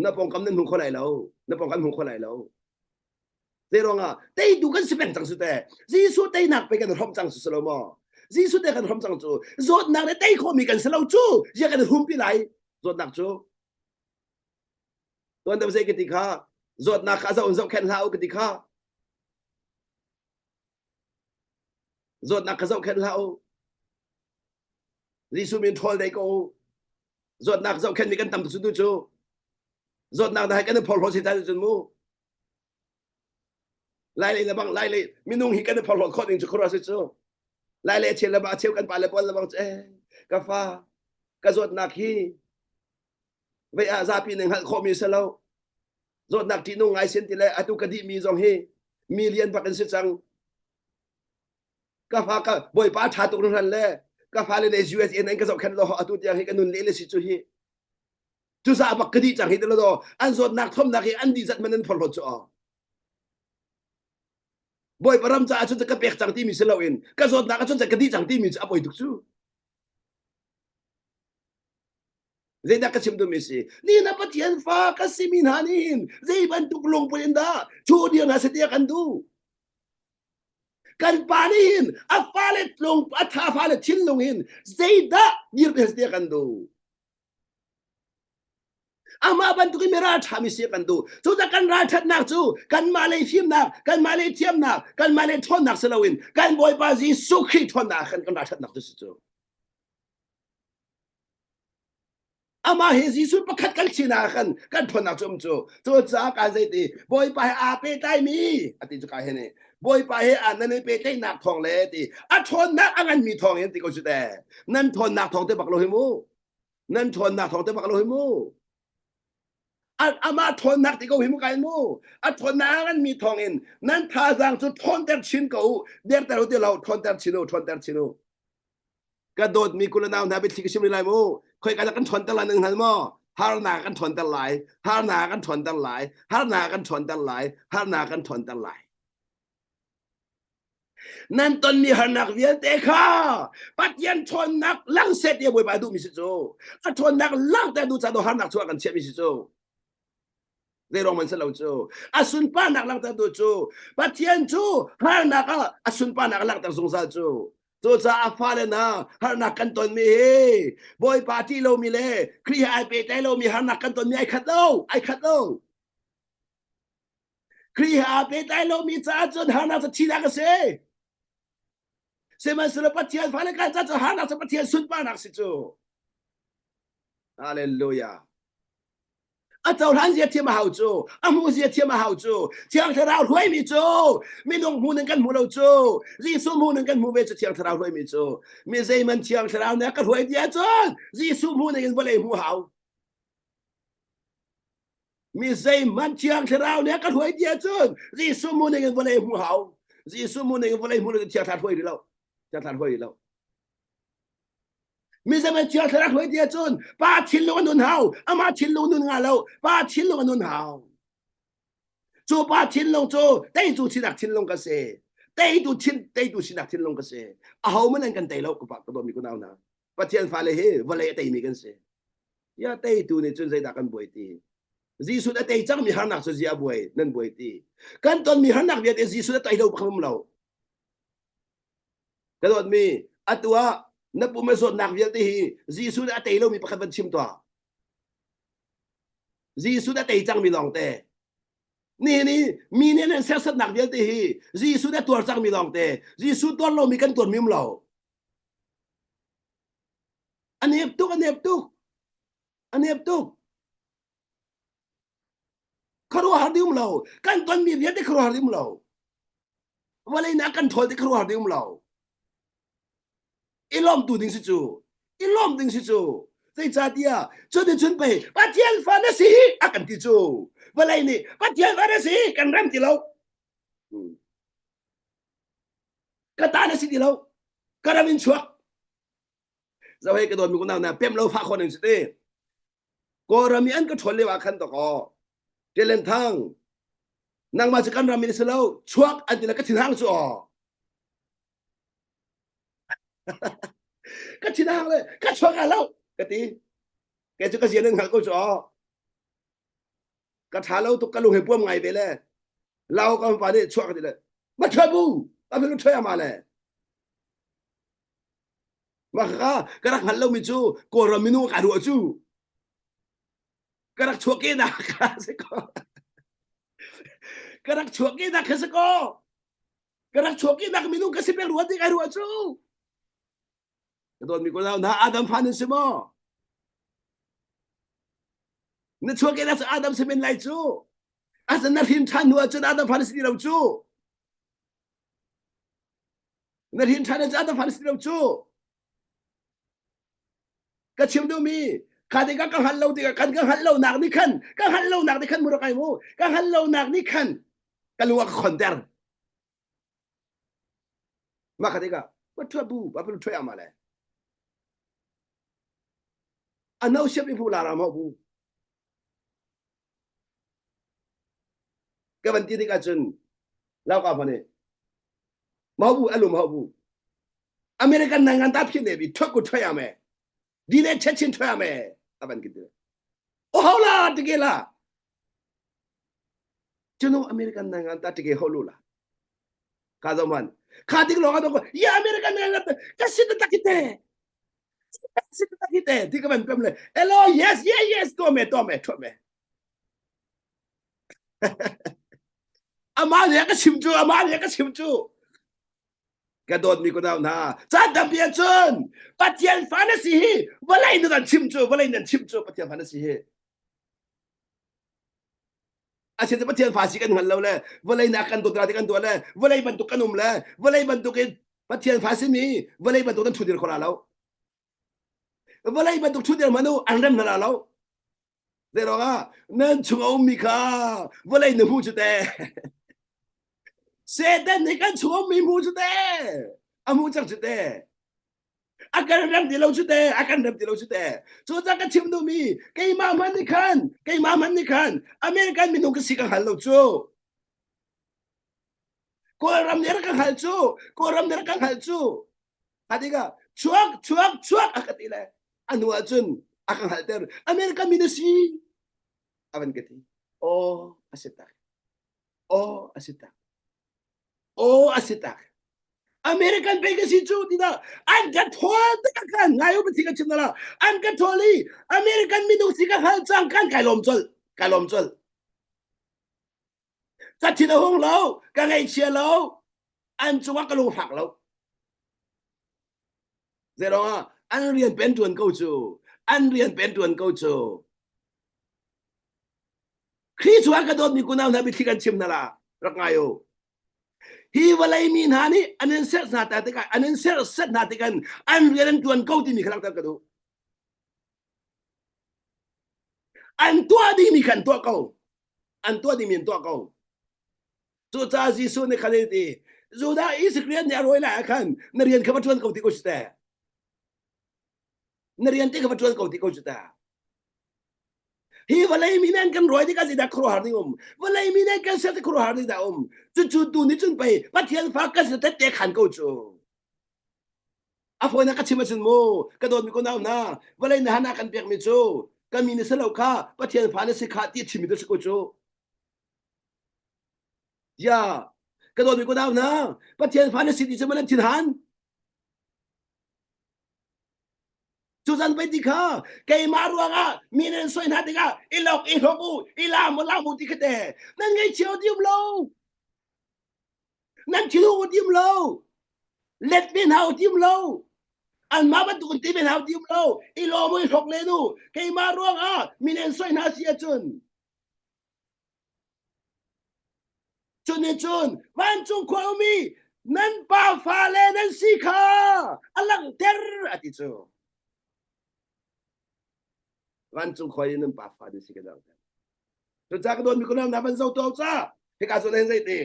Na pongkam nan hmu kho lai lo. Na pongkam hmu kho lai lo. Zeiruangah teitu kan si peng cang su te. Jesuh teinak pe kan hrom cang su lo maw? Jesuh te kan hrom cang cu. Zawtnak le tei khawhmi kan si lo cu. Zia kan humpi lai. Zawtnak cu. Tuan deuh zei ka ti kha. Zawtnak kha zoh in zohkhenh hlah u ka ti kha. Zawtnak kha zohkhenh hlah u. Jesuh min ṭhawl dei ko u. Zawtnak zohkhenhmi kan tam tuk cu. Zawtnak na hai kan i phorhlawt si cun mu. Lai lei le bang lai lei minung hi kan i phorhlawt khawh ning cu khuaruah si cu. Lai lei a cheu le bang a cheu kan pa le pawl le bang cu eh ka fa ka zawtnak hi vei ah zapi nih hngalh khawhmi si lo. Zawtnak ṭihnung ngai sin ti le atu ka dihmi zong hi mi lian bak in si cang. Ka fa ka bawipa ṭha tuk hran le ka fale le USA in ka zohkhenh lo atu tiang hi ka nun le le si cu hi. Cucaah bak ka dih cang hi ti lo an zawtnak thomnak hi an dih zat man an phorhlawt cu aw. Bawipa ram caah cun ka pek cang timi si loin ka zawtnak ah cun ka dih cang timi cu a poi tuk cu. Zeidah ka chim duhmi si? Ni na Pathian fa ka simi hna nih hin zei bantuk lungput in dah thu dir hna seh tiah kan duh? Kan pa nih hin a fale tlung a tha fale thinlung hin zeidah dir hna seh tiah kan duh? Amah bantukin mi ralṭhami si kan duh. Cucaah kan ralṭhatnak cu kanmah lei fimnak, kanmah lei thiamnak, kanmah lei ṭhawnnak si loin kan Bawipa Jesuh Khrih ṭhawnnak ah khan kan ralṭhatnak cu si cu. Amah he Jesuh pakhat kan sinak ah khan kan ṭhawnnak cu um cu. Cucaah kaan zei ti Bawipa he aa pehtlaimi a ti cu ka he nih Bawipa he aa nan i pehtlaihnak thawng le ti a ṭhawnnak a nganmi thawng in ti ko cu te. Nan ṭhawnnak thawng te bak lo hi mu. Nan ṭhawnnak thawng te bak lo hi mu. Amah ṭhawnnak ti ko hi mu kai mu. A ṭhawnnak an mi thawng in nan thazaang cu ṭhawnter chin ko u. Derter u ti lo, ṭhawnter chin u, ṭhawnter chin u. Ka dawtmi kul nau hna biathli ka chim rih lai mu. Khoi ka kan ṭhawnter lai nan hngal maw? Harnak kan ṭhawnter lai, harnak kan ṭhawnter lai, harnak kan ṭhawnter lai, harnak kan ṭhawnter lai. Nan tonmi harnak vialte kha Pathian ṭhawnnak lang seh tiah Bawipa duhmi si cu. A ṭhawnnak langhter duh caah harnak chuah kan chiahmi si cu. Zei ruang man si lo cu. A sunparnak langhter duh cu. Pathian cu harnak ah a sunparnak a langhter zungzal cu. Cucaah a fale hna harnak kan tonmi hi Bawipa ṭih lomi le Khrih he ai pehtlai lomi harnak kan tonmi ai khat lo, ai khat lo. Khrih he aa pehtlai lomi caah cun harnak cu thihnak a si. Sihmanhsehlaw Pathian fale kan caah cun harnak cu Pathian sunparnak si cu. Hallelujah. A cohlan zia thiam a hau cu, a hmuh zia thiam a hau cu, Thiang Thlarau hruaimi cu, minung hmu ning kan hmu lo cu, Jesuh hmu ning kan hmu ve cu Thiang Thlarau hruaimi cu. Mi zeiman Thiang Thlarau nih a ka hruai ti ahcun Jesuh hmu ning in vawlei hmu hau. Mi zeihmanh Thiang Thlarau nih a ka hruai ti ahcun Jesuh mu ning in vawlei hmu hau. Jesuh mu ning in vawlei hmu ning Thiang Thlarau hruai rih lo. Thiang Thlarau hruai rih lo. Mi zeihmanh Thiang Thlarau hruai ti ahcun pa thinlung a nun hau. Amah thinlung nun nga lo. Pa thinlung a nun hau. Cu pa thinlung cu teitu sinak thinlung ka si. Teitu thin teitu sinak thinlung ka si. Aho man an kan tei lo ka pa ka dawmi ku nau hna. Pathian fale hi vawlei a teimi kan si. Ya teitu nih cun zeidah kan buai ti? Jesuh a tei cangmi harnak cu zia buai nan buai ti. Kan tonmi harnak vialte Jesuh a tei lo bak um lo. Ka dawtmi, atu ah na pum a zawtnak vialte hi Jesuh nih a tei lomi pakhat van chim tuah. Jesuh nih a tei cangmi lawngte. Nihin i mi nih an serhsatnak vialte hi Jesuh nih a tuar cangmi lawngte. Jesuh tuar lomi kan tuarmi um lo. A nep tuk, a nep tuk. A nep tuk. Khuaruahhar ding um lo. Kan tonmi vialte khuaruahhar ding um lo. Vawlei nih a kan ṭhawl ti khuaruahhar ding um lo. I lawmtu ding si cu. I lawm ding si cu. Zeicahtiah cuticun pei Pathian fa na si a kan ti cu. Vawlei nih Pathian fa na si kan rem ti lo. Ka ta na si ti lo. Ka ram in chuak. Zoh hei ka dawtmi kunau na pem lo fah khawh ning si te. Kawlram i an ka ṭhawl lio ah khan dakaw Ṭialen Thang nangmah cu kan ram in si lo chuak an ti le ka thinhang cu aw ka thinhang le ka chuak ah lo ka ti kei cu ka zian in hngalh ko cu aw ka ṭha lo tuk ka lung he puam ngai ve le lau ka pa nih chuak ka ti le ma ṭha bu ka lu ṭha ma le Mah kha ka rak hngalh lomi cu Kawlram minung ka ruah cu ka rak chuahkehnak kha si ko. Ka rak chuahkehnak kha si ko. Ka rak chuahkehnak minung ka si pek rua ti kai ruah cu. Ka dawtmi ko hna Adam fa nan si maw? Na chuahkehnak cu Adam si men lai cu. Asan na hrin ṭhan hnu ahcun Adam fa na si ti lo cu. Na hrin ṭhan cu Adam fa na si lo cu. Ka chim duhmi kha tikah ka hngalh lo tikah kan ka hngalh lonak nih khan ka hngalh lonak nih khan murakai mu ka hngalh lonak nih khan ka lung a ka khonter. Mah kha tikah ma ṭhua bu ba pulu ṭhua ma le. A no siap i phu la ra mo bu. Ka van ti tikah cun lauka hman i Mahu alum habu. American nai ngan ta phin ne bi thok ku thoi ame. Di ne chet chin thoi ame. Aban ki ti. O haula tike la. Chuno American nai ngan ta tike holu la. Ka zo man. Kha tik lo ka ko ya American nai ngan ta ka sit ta kite. Sit ta kite ti ka ban pem le. Hello yes yes yes to me to me to me. Amah nih a ka chim cu amah nih a ka chim cu ka dawtmi kunau hna caan tampi ahcun Pathian fa na si hi vawlei nan an chim cu vawlei nan chim cu Pathian fa na si hi a cu Pathian fa si kan hngal lo le vawlei na kan dawt ti kan tuah le vawlei bantuk kan um le vawlei bantuk in Pathian fa simi vawlei bantuk nan ṭhudir kho la lo vawlei bantuk ṭhudir manu an rem hna la lo Zeiruangah nan chung a ummi kha vawlei na hmu cu te. Satan nih kan chung a ummi hmu cu te. A hmu cang cu te. A kan rem ti lo cu te. A kan rem ti lo cu te. Cucaah ka chim duhmi keimah hmanh nih khan keimah hmanh nih khan American minung ka si ka hngal lo cu. Kawlram nih rak ka hngalh cu. Kawlram nih rak ka hngalh cu. A tikah chuak chuak chuak a ka ti le a hnu ah cun a ka hngalhter America mi na si a van ka ti aw a si tak aw a si tak aw a si tak American pei ka si cu ti dah an ka thawl tak kan ngai u pathian ka chim la an ka thawl i American minung si ka hal cang kan kai lawm col kai lawm col ka thin a hung lo ka ngaihchia lo an cungah ka lungfak lo Zeiruangah an rian pen ṭuan ko cu an rian pen ṭuan ko cu Khrih chungah ka dawtmi kunau hna biathli kan chim hna la rak ngai u hi vawlei mi hna nih an in serh hna ta tikah an in serh set hna tikah an rian an ṭuan ko timi kha langhter ka duh an tuah dingmi kha an tuah ko an tuah dingmi an tuah ko Cucaah Jesuh nih khan a ti, Judah Iskariot nih a rawi lai ah khan na rian kha va ṭuan ko ti ko cu teh. Na rian te kha va ṭuan ko ti ko cu teh. Hi vawlei mi nih an kan rawi tikah zeidah khuaruahhar ding um? Vawlei mi nih an kan ser tik khuaruahhar ding dah um? Cucu tu nih cun pei Pathian fa kan si tette khan ko cu. A fawinak ka chim ahcun mu, ka dawtmi ko nau hna, vawlei na hana kan pekmi cu ka mi na si lo kha Pathian fa na si kha ti a chimmi tu si ko cu. Ya, ka dawtmi ko nau hna, Pathian fa na si ti cu maw nan thinhan? Cu zan pei ti kha keimah ruangah mi nan soi hna tikah i lok i hlok u i lam u lam u ti kha te nan ngaihchia diam lo. Nan thil u diam lo. Let ve hna u diam lo. Anmah bantuk in ti ve hna u diam lo. I lawm u i hlok len u. Keimah ruangah mi nan soi hna si ahcun Cun nih cun vancung khua ummi nan pa fale nan si kha a langhter a ti cu. Vancung khua i nan pa fa nan si ka langhter. Cucaah ka dawtmi kunam hna van zo tuah ca. Hika zawn hin zei ti?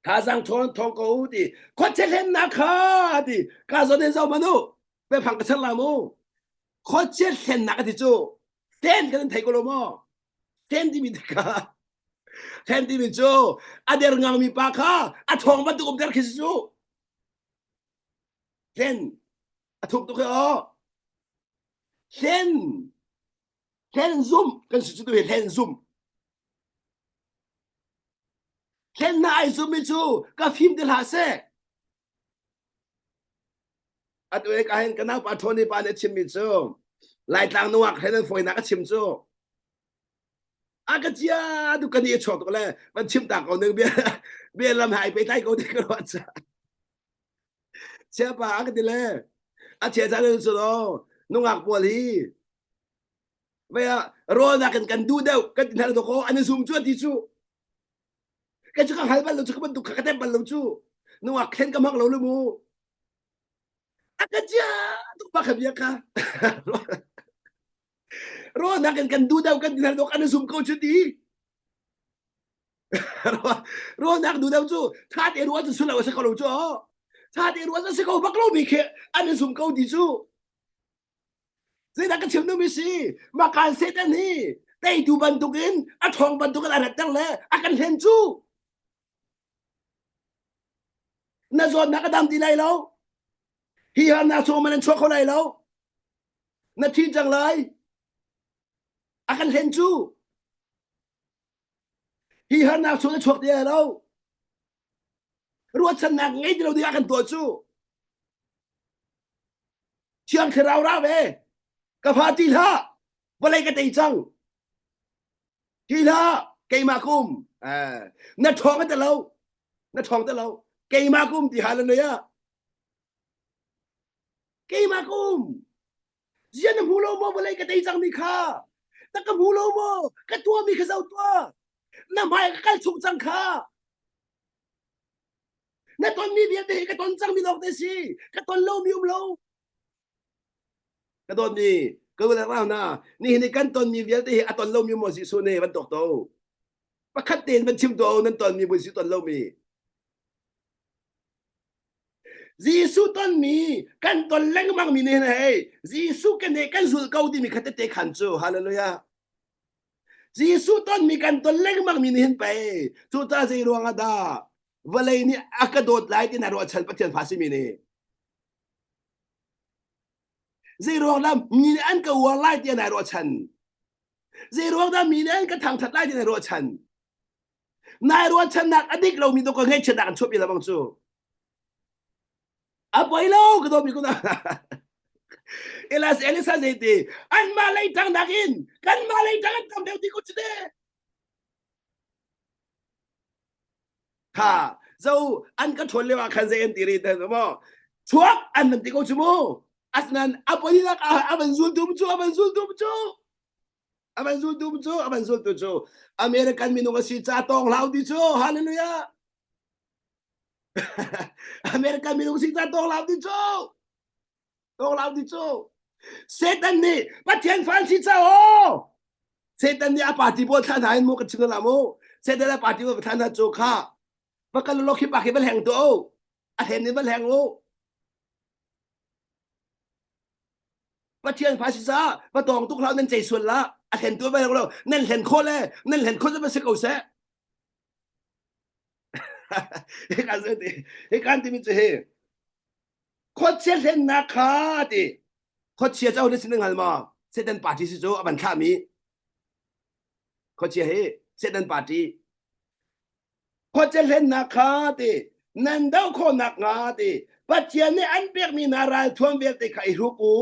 Thazaang ṭhawn thawng ko u ti. Khuachia hlennak kha ti. Ka zawn hin zo man u. Biafang ka char la mu. Khuachia hlennak a ti cu. Hlen kan in thei ko lo maw? Hlen timi kha hlen timi cu a der ngangmi pa kha a ṭhawng bantuk um der khi si cu. Hlen a thuk tuk hi aw. Hlen hlen zum kan si cu tu hi hlen zum. Hlen na ai zummi cu ka fim ti hlah seh. Atu he ka hin ka naupa Tony pa nih a chimmi cu Laitlang nungak he nan fawinak a chim cu a ka cia tu ka ni a chuak tuk le van chim ta ko ning bia bia lam hai pe tai ko ti ka ruat cha chia pa a ka ti le a chia cha cu lo nungak pawl hi vei ah rawl nakin kan duh deuh kan ti hna ko an i zum cu an ti cu Ka cu ka hngal bal lo cu ka bantuk kha ka tem bal lo cu. Nungak thlen ka hmang lo lu mu. A ka cia tuk pa kha bia kha. Rawl nakin kan duh deuh kan ti hna dok an zum ko cu ti. Rawl nak duh deuh cu tha te ruah cu sulo a si ko lo cu. Tha te ruah a si ko bak lo mi khi an zum ko ti cu. Zeidah ka chim duhmi si? Makan Satan hi teitu bantukin a ṭhawng bantukin a ratter le a kan hlen cu. Na zawtnak a dam ti lai lo. Hi harnak chung man an chuak kho lai lo. Na thi cang lai. A kan hlen cu. Hi harnak chung na chuak ti lai lo. Ruahchannak ngei ti lo ding a kan tuah cu. Thiang Thlarau ra ve. Ka fa ti hlah. Vawlei ka tei cang. Ti hlah. Keimah ka um. Eh, na ṭhawng te lo. Na ṭhawng te lo. Keimah ka um ti hallelujah. Keimah ka um. Zia na hmu lo maw vawlei ka tei cang mi kha? Na ka hmu lo maw? Ka tuah mi kha zoh tuah. Na hmai ka kal chung cang kha. Na tonmi vialte hi ka ton cangmi lawng te si. Ka ton lomi um lo. Ka dawtmi, ka u le rau hna, nihin i kan tonmi vialte hi a ton lomi maw Jesuh nih van tuak to. Pakhat tein van chim tuah u nan tonmi Jesuh ton lomi. Jesuh tonmi kan ton lengmang mi nih hei Jesuh kan he kan zul ko timi kha tete khan cu hallelujah Jesuh tonmi kan ton lengmang mi nih hin pei cu ta zei ruang ah dah vawlei nih a ka dawt lai ti na ruahchan Pathian fa simi nih zei ruang dah mi nih an ka uar lai ti na ruahchan zei ruang dah mi nih an ka thangthat lai ti na ruahchan nai ruahchannak a dik lomi to ka ngaihchiatnak an chuahpi lebang cu a poi lo ka dawmi kuna Elias Elisa zeiti anmah lei tang nakin kanmah lei tang an tam deuh ti ko cu te kha zo an ka ṭhawn lio ah khan zei an ti ri te maw chuak an van ti ko cu mu asnan a poi nak ah a van zul tum cu a van zul tum cu a van zul tum cu a van zul tu cu American minung a si ca tawng hlau ti cu hallelujah American minung si ca tawng hlau ti cu tawng hlau ti cu Satan nih Pathian fan si ca aw Satan nih a party pawl thla hna in mu kan chim la mu Satan a party pawl thla hna cu kha va kal lo khi pa khi va hleng tu a hlen in va hleng u Pathian fa si caah va tawng tuk hlah nan cei sual la a hlen tu va lo nan hlen khawh le nan hlen khawh va si ko seh hi kan ti hi kan timi cu hi khuachia hlennak kha ti khuachia cu na sin hngal maw Satan party si cu a van thlahmi khuachia hi Satan party khuachia hlennak kha ti nan doh khawhnak hnga ti. Pathian nih an pekmi hna ralthuam vialte kha i hruk u.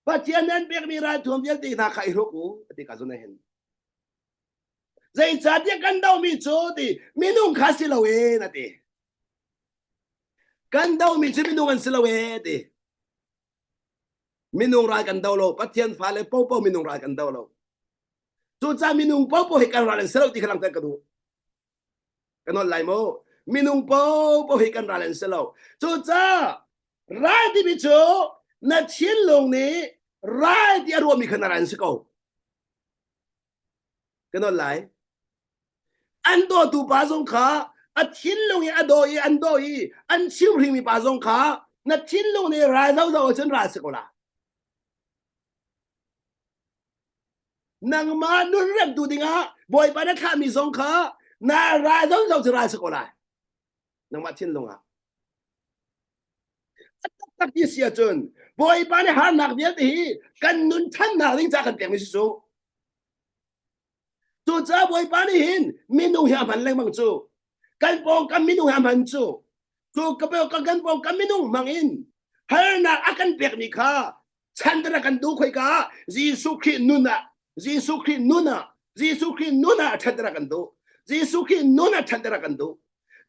Pathian nih an pekmi ralthuam vialte hna kha i hruk u ti ka zun hin. Zeicahtiah kan domi cu ti minung kha si lo e na ti. Kan domi cu minung an si lo e ti. Minung ral kan do lo, Pathian fale popo minung ral kan do lo. Cucaah minung popo hi kan ral an si lo ti kha langhter ka duh. Ka nawl lai mu. Minung popo hi kan ral an si lo. Cucaah ral timi cu na thinlung nih ral ti a ruahmi kha na ral an si ko. Ka nawl lai. An dawtu pa zong kha a thinlung i a daw i an daw i an chimhringmi pa zong kha na thinlung nih ral zozo ahcun ral si ko la. Nangmah nun remtu dingah Bawipa na thlahmi zong kha na ral zozo cu ral si ko lai. Nangmah thinlung ah. A taktak ti si ahcun Bawipa nih harnak vialte hi kan nun ṭhannak ding ca kan pekmi si cu. Cucaah Bawipa nih hin minung hi a hman lengmang cu. Kan pawngkam minung hi a hman cu. Cu ka kan pawngkam minung hmang in harnak a kan pekmi kha chanter a kan duh khoika Jesuh Khrih nun ah Jesuh Khrih nun ah Jesuh Khrih nun ah ṭhatter a kan duh. Jesuh Khrih nun ah ṭhatter a kan duh.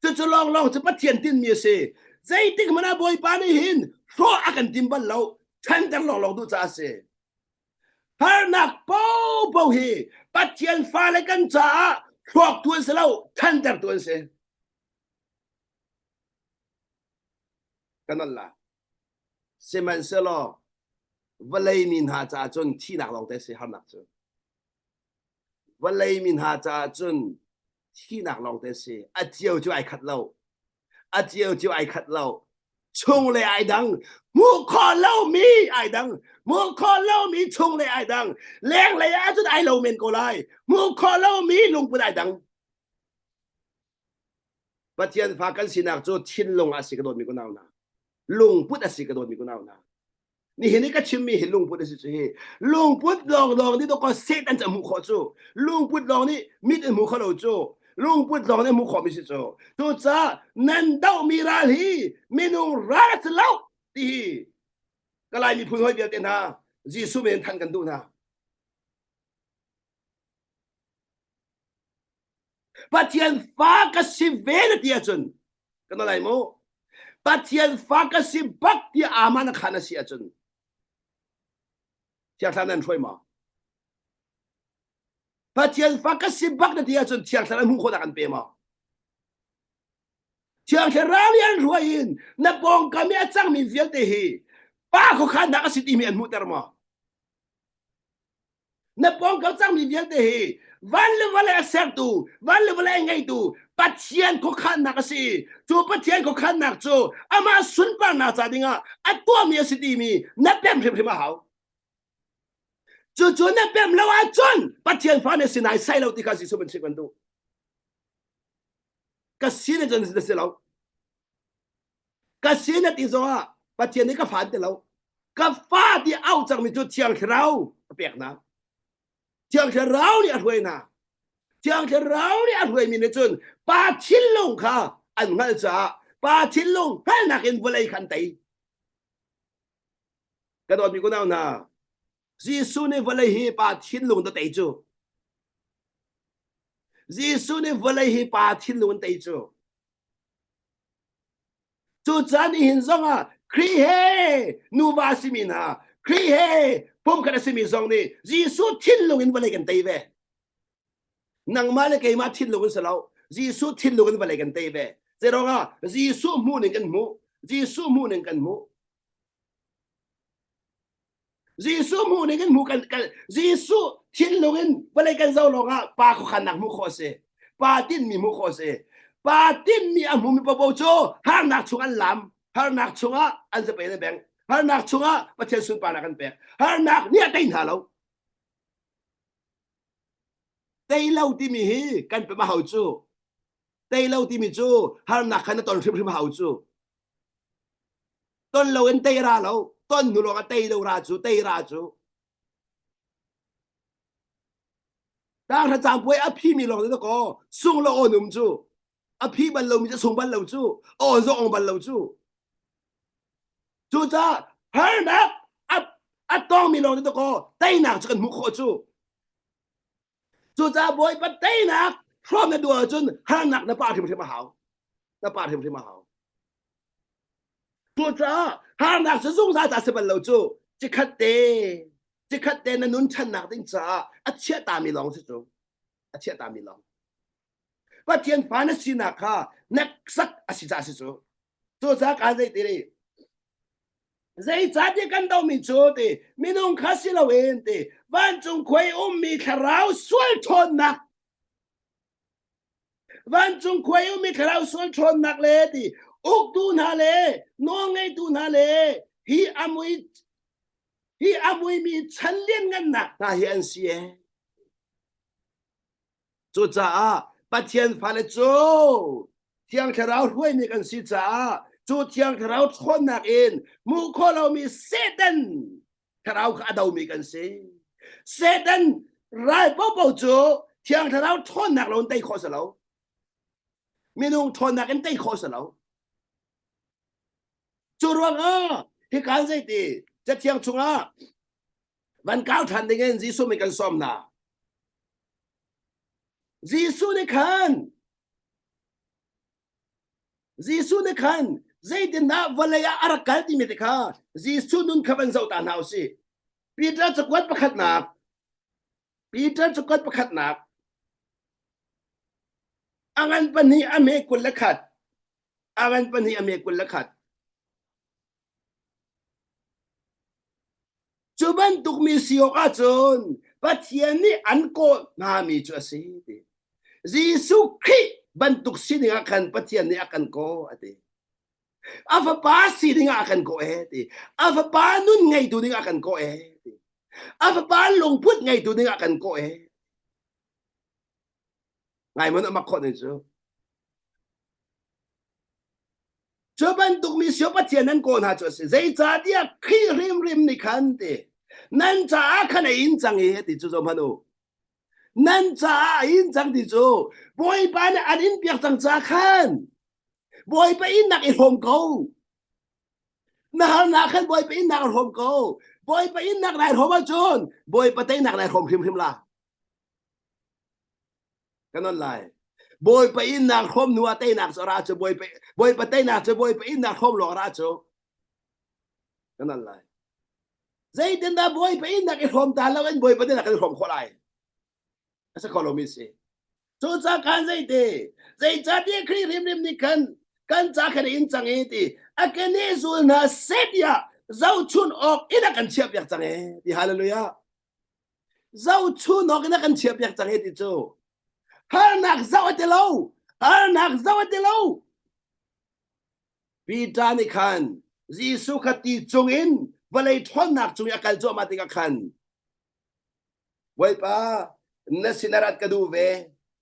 Cucu lawnglawng cu Pathian tinhmi a si. Zeitik hmanh ah Bawipa nih hin hrawh a kan tim bal lo. Ṭhanter lawnglawng duh caah a si. Harnak popo hi Pathian fale kan caah hrawktu an si lo, ṭhantertu an si. Kan on la. Sihmanhsehlaw vawlei mi hna caah cun thihnak lawng te si harnak cu. Vawlei mi hna caah cun thihnak lawng te si. A cio cu ai khat lo. A cio cu ai khat lo. Chung le ai dang. Hmuh khawh lomi ai dang. Hmuh khawh lomi chung le ai dang. Lenglei ah cun ai lo men ko lai. Hmuh khawh lomi lungput ai dang. Pathian fa kan sinak cu thinlung ah si ka dawtmi kunau hna. Lungput a si ka dawtmi kunau hna. Nihin i ka chimmi hi lungput a si cu hi. Lungput lawnglawng nih dawkaw Satan cu a hmuh khawh cu. Lungput lawng nih mit in hmu kho lo cu. Lungput lawng nih hmuh khawhmi si cu. Cucaah nan dohmi ral hi minung ral a si lo ti hi ka Lai miphun hawi vialte hna Jesuh men than kan duh hna. Pathian fa ka si ve na ti ahcun kan lai mu Pathian fa ka si bak ti aman a khan a si ahcun Thiang Thlarau nan hruai maw? Pathian fa ka si bak na ti ahcun Thiang Thlarau hmuh khawhnak an pe maw? Thiang Thlarau nih an hruai in na pawngkam i a cangmi vialte hi pa khuakhannak a si timi an hmuhter maw? Na pawngkam cangmi vialte hi van le vawlei a sertu, van le vawlei a ngeitu Pathian khuakhannak a si. Cu Pathian khuakhannak cu amah sunparnak ca dingah a tuahmi a si timi na pem hrimhrim a hau. Cucu na pem lo ahcun Pathian fa na si nai sai lo ti kha Jesuh ban chimh kan duh. Ka sin cun na si lo. Ka sin na ti zongah Pathian nih ka fa an ti lo. Ka fa ti au cangmi cu Thiang Thlarau a pek hna. Thiang Thlarau nih a hruai hna. Thiang Thlarau nih a hruaimi nih cun pa thinlung kha an hngalh caah pa thinlung hngalhnak in vawlei kha an tei. Ka dawtmi kunau hna, Jesuh nih vawlei hi pa thinlung ta tei cu. Jesuh nih vawlei hi pa thinlung in tei cu. Cucaah nihin zongah Khrih he nuva a simi hna, Khrih he pumkhat a simi zong nih Jesuh thinlung in vawlei kan tei ve. Nangmah le keimah thinlung in si lo, Jesuh thinlung in vawlei kan tei ve. Zeiruangah Jesuh hmuh ning kan hmuh, Jesuh hmuh ning kan hmuh. Jesuh hmuh ning in hmuh kan, kan Jesuh thinlung in vawlei kan zoh lawngah pa khuakhannak hmuh khawh a si. Pa tinhmi hmuh khawh a si. Pa tinhmi a hmumi popo cu harnak chung an lam, harnak chungah an zapei an beng, harnak chungah Pathian sunparnak an pek. Harnak nih a tei hna lo. Tei lo timi hi kan pem a hau cu. Tei lo timi cu harnak kha na ton hrimhrim a hau cu. Ton lo in tei ra lo ton hnu lawng ah tei lo ra cu tei ra cu Tanghra cangpuai a phimi lawng te kaw sung lo awn um cu. A phi bal lomi cu a sung bal lo cu. A awn zong ong bal lo cu. Cucaah harnak a a tongmi lawng te kaw teinak cu kan hmuh khawh cu. Cucaah Bawipa teinak hrawm na duh ahcun harnak na pah hrimhrim a hau. Na pah hrimhrim a hau. Cucaah harnak cu zungzal ta si bal lo cu. Cikhat te, cikhat te na nun ṭhannak ding caah a chiahtami lawng si cu. A chiahtami lawng. Pathian fa na sinak kha hneksak a si caah si cu. Cucaah kaa zei ti zeicahtiah kan domi cu ti minung kha si loin ti vancung khuai ummi thlarau sual ṭhawnnak vancung khuai ummi thlarau sual ṭhawnnak le ti uktu hna le nawlngeitu hna le hi a mui hi a muimi chan lianngannak hna hi an si ee. Cucaah Pathian fale cu Thiang Thlarau hruaimi kan si caah cu Thiang Thlarau ṭhawnnak in hmuh khawh lomi Satan thlarau kha a domi kan si. Satan ral paohpaoh cu Thiang Thlarau ṭhawnnak lo in tei khawh si lo. Minung ṭhawnnak in tei khawh si lo. Cu ruangah hika zeiti Cathiang chungah van kau ṭhan dingin Jesuh nih kan sawm hna. Jesuh nih khan Jesuh nih khan zeitindah vawlei ah a rak kal timi te kha Jesuh nun kha van zoh ta hna u sih. Peter cakuat pakhatnak Peter cakuat pakhatnak a ngan pahnih a hme 21 a ngan pahnih a hme 21 Cu bantuk mi si awk ahcun Pathian nih an kawh hngami cu a si ti. Jesuh Khrih bantuk sining ah khan Pathian nih a kan kawh a ti. A fapa sining ah a kan kawh ee ti. A fapa nun ngeitu ding ah a kan kawh ee ti. A fapa lungput ngeitu ding ah a kan kawh ee. Ngai mon a mak khawh ning cu. Cu bantuk mi sio Pathian nan kawl hna cu a si. Zeicahtiah Khrih hrimhrim nih khan ti nan caah khan a in cang i ti cu zoh hmanh u. Nan caah a in cang ti cu Bawipa nih an in piak cang ca khan Bawipa innak i hrawm ko. Na harnak khan Bawipa innak i hrawm ko. Bawipa innak nai hrawm ahcun Bawipa teinak nai hrawm hrimhrim la. Kan on lai. Bawipa innak hrawm hnu ah teinak cu a ra cu Bawipa Bawipa teinak cu Bawipa innak hrawm lawng a ra cu. Kan on lai. Zeitindah Bawipa innak i hrawm ta lo in Bawipa teinak kan i hrawm khawh lai? A si kho lomi si. Cucaah khan zeiti zeicahtiah Khrih hrimhrim nih khan kan ca khan in cang i ti a keneh zul hna seh tiah zohchun awk in a kan chiahpiak cang e ti hallelujah zohchun awk in a kan chiahpiak cang hi ti cu harnak zoh a ti lo harnak zoh a ti lo Peter nih khan Jesuh kha ti cung in vawlei ṭhawnnak cung i a kal cuahmah tikah khan Bawipa na sin rat ka duh ve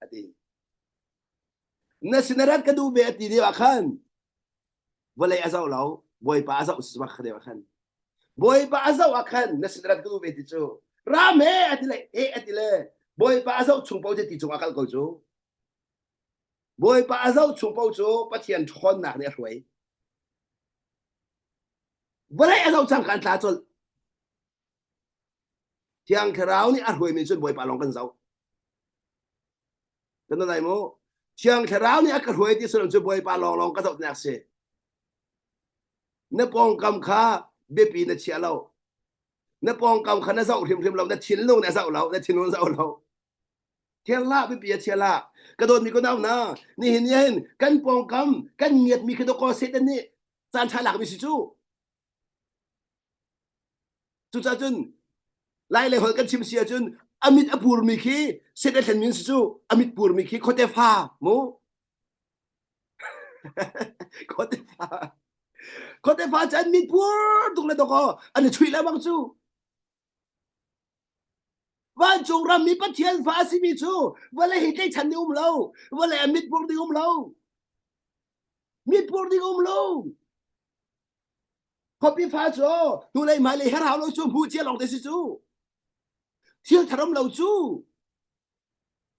a ti na sin rat ka duh ve a ti lio ah khan vawlei a zoh lo bawipa a zoh sismak kha deuh ah khan bawipa a zoh ah khan na sin rat ka duh ve ti cu ram he a ti le he a ti le bawipa a zoh chung paoh ti cung a kal ko cu bawipa a zoh chung paoh cu pathian ṭhawnnak nih a hruai vawlei a zoh cang kan tla colh thiang thlarau nih a hruaimi cun bawipa lawng kan zoh Kan lai mu. Thiang Thlarau nih a ka hruai ti sullam cu Bawipa lawnglawng ka zohnak si. Na pawngkam kha biapi na chia lo. Na pawngkam kha na zoh hrimhrim lo. Na thinlung nih a zoh lo. Na thinlung zoh lo. Thiang hlah biapi a chia hlah. Ka dawtmi ka nau hna, nihin ni hin kan pawngkam kan ngiatmi khi dawkaw Satan nih caan ṭha lakmi si cu. Cucaah cun Lai lei holh kan chim si ahcun a mit a purmi khi set a thlenmi si cu a mit purmi khi khuate fa mu khuate fa khuate fa cu an mit pur tuk le dawkaw an i chuih lengmang cu vancung ram mi Pathian fa a simi cu vawlei hi tleichan ding um lo vawlei a mit pur ding um lo mit pur ding um lo Khuapi fa cu hnulei hmailei her hau lo cu hmuh cia lawng te si cu. Thil thar um lo cu.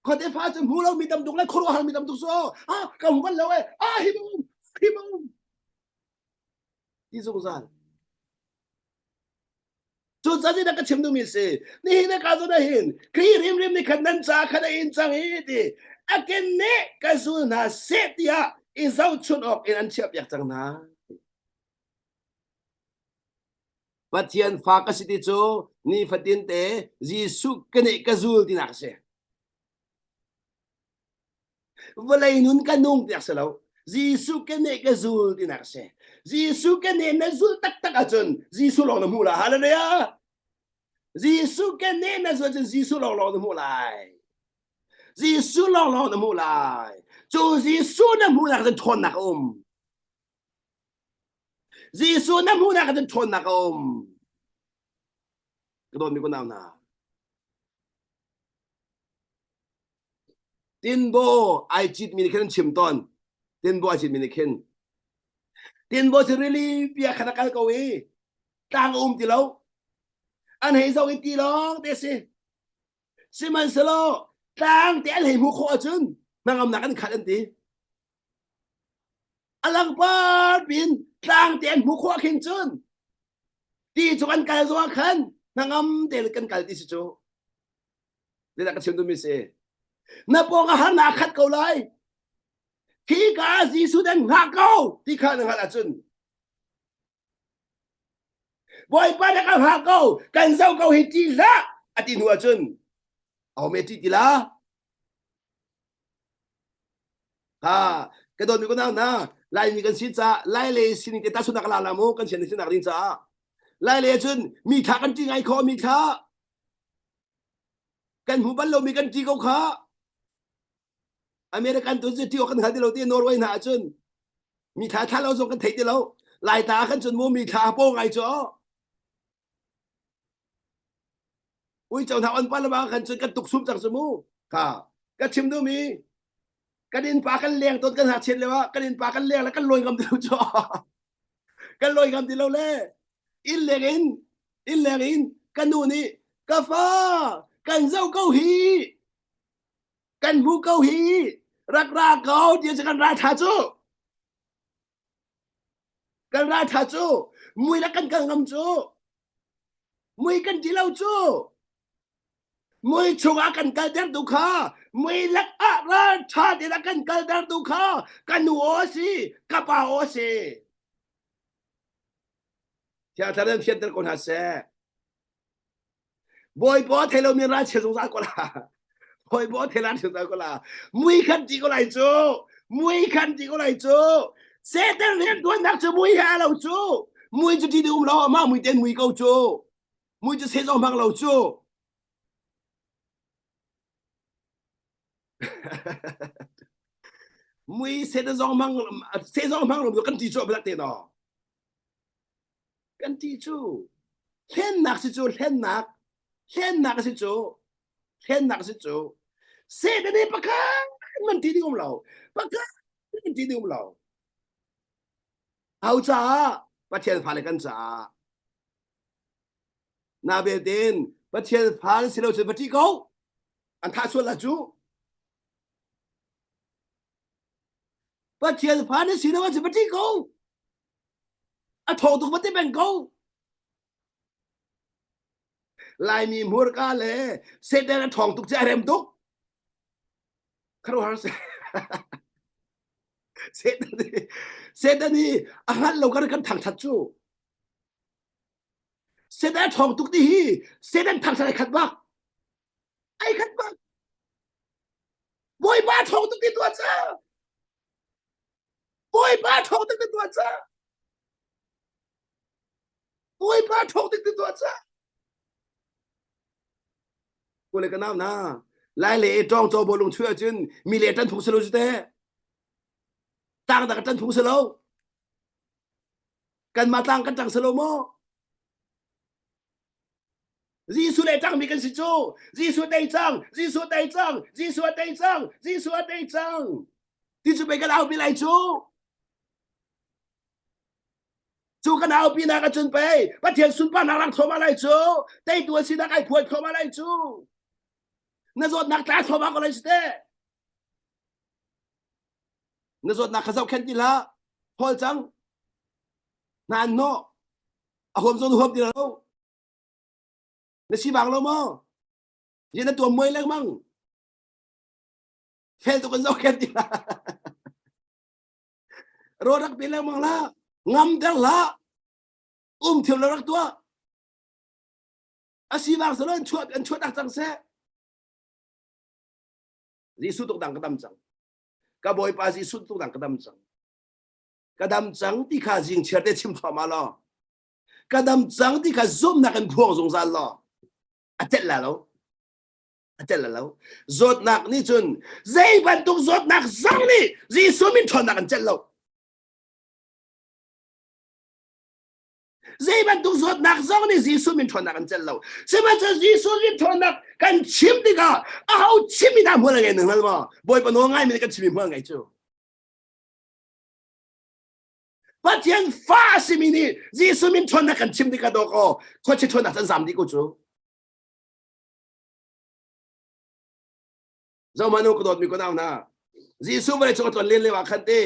Khuate fa cu hmu lo mi tam tuk le khuaruahhar mi tam tuk so ah ka hmu bal lo e ah hi bum hi bum ti zungzal. Cu ca na ka chim duhmi si nihin na ka zawn hin Khrih rimrim nih khan nan ca khan a in cang i ti a ken nih ka zul hna seh tiah i zohchunh awk in an chiahpiak cang hna. Pathian fa ka si ti cu nifatin te Jesuh ka nih ka zul tinak a si. Vawlei nun ka nung tiak si lo. Jesuh ka nih ka zul tinak a si. Jesuh ka nih na zul taktak ahcun Jesuh lawng na hmuh lai. Hallelujah! Jesuh ka nih na zul cun Jesuh lawng lawng na hmuh lai. Jesuh lawng lawng na hmuh lai. Cu Jesuh na hmuhnak cun ṭhawnnak a um. Jesuh na hmuhnak cun ṭhawnnak a um. Ka dawtmi kunau hna. Tinbaw ai citmi nih khin an chim tawn. Tinbaw ai citmi nih khin. Tinbaw cu rili pi ah khan a kal ko i tlang a um ti lo. An hei zoh i ti lawng te a si. Sihmanhsehlaw tlang te an hei hmuh khawh ahcun hnangamnak an khat an ti. A langpar pin tlang te an hmuh khawh ah khin cun ti cu kan kal zong ah khan hnangam te kan kal ti si cu. Zeidah ka chim duhmi si? Na pawng ah harnak a khat ko lai. Khi ka Jesuh dan hngak ko ti kha na hngalh ahcun Bawipa na ka hngak ko kan zoh ko hi ti hlah a ti hnu ahcun aho me ti ti la ha ka dawtmi ko nau na Laimi kan si ca Lai le sining te tahchunak la la mu kan sian sinak ding caah Lai le cun mi thla kan ti ngai kho mi thla Kan hmu bal lomi kan ṭi ko kha. American tu cu ṭi awk kan hngal ti lo ti Norway hna ahcun mi thla thla lo zong kan thei ti lo. Lai ta ah khan cun mu mi thla paw ngai cu. Uico hna on pa lama khan cun kan tuk sum cang cu mu. Kha ka chim duhmi kan innpa kan leng tawn kan ngakchiat lio ah kan innpa kan leng le kan lawi ngam ti lo cu. Kan lawi ngam ti lo le inn leng in inn leng in ka nu nih ka fa kan zoh ko hi kan hmu ko hi rak ra ko ti cu kan ra tha cu kan ra tha cu mui le kan kal ngam cu mui kan ti lo cu mui chungah kan kal der tu kha mui lak ah ral tha te kan kal der tu kha ka nu aw si ka pa aw si Thiang Thlarau in fianter ko hna seh. Bawipa thei lomi ral chia zungzal ko la. Bawipa thei ral zungzal ko la. Mui khan ti ko lai cu. Mui khan ti ko lai cu. Satan rian tuannak cu mui he a lo cu. Mui cu ti um lo amah mui ten mui ko cu. Mui cu se zong hmang lo cu. Mui Satan zong hmang se zong hmang lo kan ti cu a te no. Kan ti cu hlennak si cu hlennak hlennak si cu hlennak si cu Satan hi pakhat man ti ding um lo pakhat man ti ding um lo Au caah Pathian fale kan caah na belten Pathian fa si lo cun va ṭih ko an thah sual la cu Pathian fa na si lo ahcun va ṭih ko a thawng tuk va ti peng ko Laimi hmurka le Satan a ṭhawng tuk cu a rem tuk kharuahar si Satan hi Satan hi a hngalh lo kan kan thangṭhat cu Satan a ṭhawng tuk ti hi Satan thangṭhat ai khat bak ai khat bak Bawipa ṭhawng tuk ti tuah ca Bawipa ṭhawng tuk ti tuah ca Bawipa ṭhawng tuk ti tuah ca Kule ka nau na lai le e ṭawng caw bawlung chuih ahcun mi le ṭan phung si lo cu teh tang dak ṭan phung si lo kanmah tlang kan ṭang si lo maw Jesuh le ṭangmi kan si cu Jesuh tei cang Jesuh tei cang Jesuh a tei cang Jesuh a tei cang ti cu pei kan aupi lai cu cu kan aupi nak ahcun pei Pathian sunparnak lang thluahmah lai cu teitu a sinak ai phuan thluahmah lai cu. Na zawtnak tla thluahmah ko lai si teh. Na zawtnak kha zohkhenh ti hlah. Hawl cang. Hna an hnawh. A huam zawn huam ti lo. Na si bang lo maw? Ye na tuam muai lengmang. Fel tuk in zohkhenh ti hlah. Rawl rak pe lengmang hlah. Ngam ter hlah. Um thil rak tuah. A si bang salo an chuah an chuah tak cang seh. Jesuh tuk dang ka dam cang. Ka Bawipa Jesuh tuk dang ka dam cang. Ka dam cang ti kha zing chiar te chim thluahmah law. Ka dam cang ti kha zumhnak in phuang zungzal law. A celh la lo. A celh la lo. Zawtnak nih cun zei bantuk zawtnak zong nih Jesuh min ṭhawnnak an celh lo. Zei bantuk zawtnak zong nih Jesuh min ṭhawnnak an celh lo. Sihmanhsehlaw Jesuh min ṭhawnnak kan chim tikah aho chim in dah hmual a ngei na hngal maw? Bawipa nawl ngaimi nih kan chim i hmual ngei cu. Pathian fa a simi nih Jesuh min ṭhawnnak kan chim tikah dawk aw khuachia ṭhawnnak an zam dih ko cu. Zohmanh u ka dawtmi ka nau hna. Jesuh vawlei cung a tlon len lio ah khan te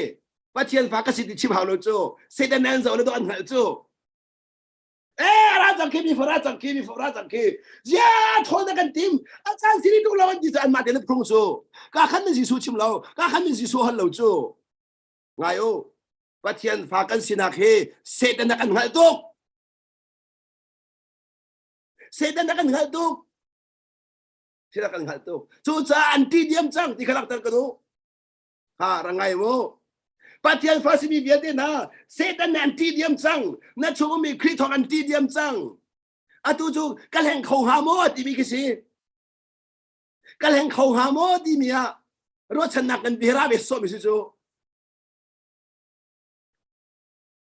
Pathian fa ka si ti chim hau lo cu Satan an zoh le dawh an hngalh cu. Eh ra cang khi mi fa ra cang khi mi fa ra cang khi. Zia thawl na kan tim. A caan sini tuk lo an ti cu anmah te na phung cu. Ka khan min Jesuh chim lo. Ka khan min Jesuh hal lo cu. Ngai u. Pathian fa kan sinak hi Satan na kan hngalh tuk. Satan na kan hngalh tuk. Thil kan hngalh tuk. Cucaah an ti diam cang ti kha langhter ka duh. Ha ra ngai mu. Pathian fa simi vialte hna Satan nih an ti diam cang. Na chung ummi Khrih thawng an ti diam cang. Atu cu ka hleng kho hnga maw timi khi si. Ka hleng kho hnga maw timi ah ruahchannak kan bia ve sawmi si cu.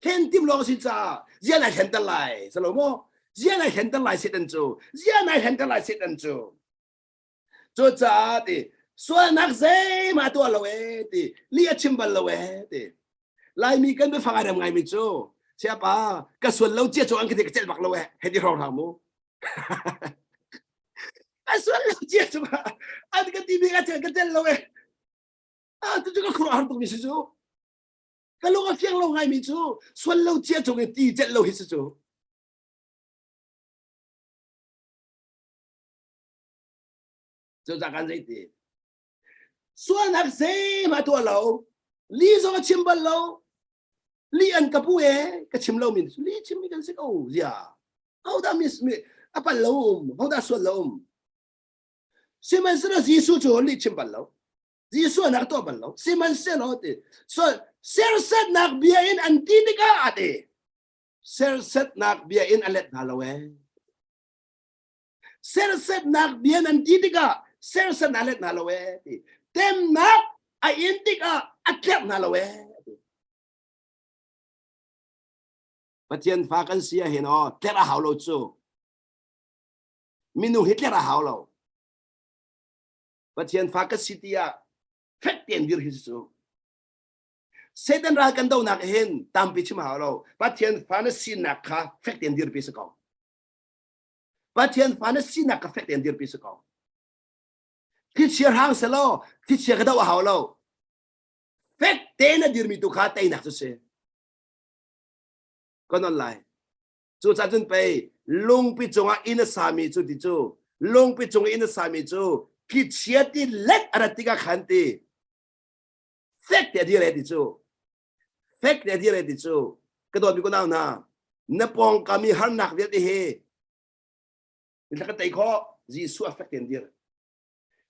Hlen tim lawng si caah zia nai hlenter lai salo maw zia nai hlenter lai Satan cu zia nai hlenter lai Satan cu cucaah ti sualnak zeihmah tuah lo e ti li a chim bal lo e ti Laimi kan biafang ai rem ngaimi cu siapa ka sual lo cia cu an ka ti ka celh bak lo e hei ti hrawng hram mu ka sual lo cia cu an ka ti mi ka celh ka celh lo e ah tu cu ka khuaruah har tuk mi si cu Ka lung a fiang lo ngaimi cu sual lo cia cung i ti celh lo hi si cu. Cucaah kan zei ti? Sualnak zeihmah tuah lo, li zong a chim bal lo, li an ka pu e, ka chim lo min li chim mi kan si ko zia. Hodah mis mi a pal lo um, hodah sual lo um. Sihmanhsehlaw Jesuh cu li chim bal lo. Jesuh an rak tuah bal lo. Sihmanhsehlaw ti so sersetnak bia in an ti tikah a ti. Sersetnak bia in a let hna lo ee. Sersetnak bia in an ti tikah serset a let hna lo ee ti. Temnak a in tikah a tlerh hna lo ee. Pathian fa kan si ahhin aw tlerh a hau lo cu. Minung hi tlerh a hau lo. Pathian fa ka si tiah fek tein dir hi cu Satan ral kan donak hin tampi chim hau lo Pathian fa na sinak kha fek tein dirpi si ko Pathian fa na sinak kha fek tein dirpi si ko Thlichia hrang selaw thlichia ka do a hau lo fek tein a dirmi tu kha teinak cu si kan on lai Cucaah cun pei lungpi cungah inn a sami cu ti cu lungpi cung inn a sami cu thlichia ti let a rat tikah khan ti fek te a dir e ti cu fek te a dir e ti cu ka dawtmi ko nau hna na pawngkam i harnak vialte hi na ka tei khawh Jesuh a fek tein dir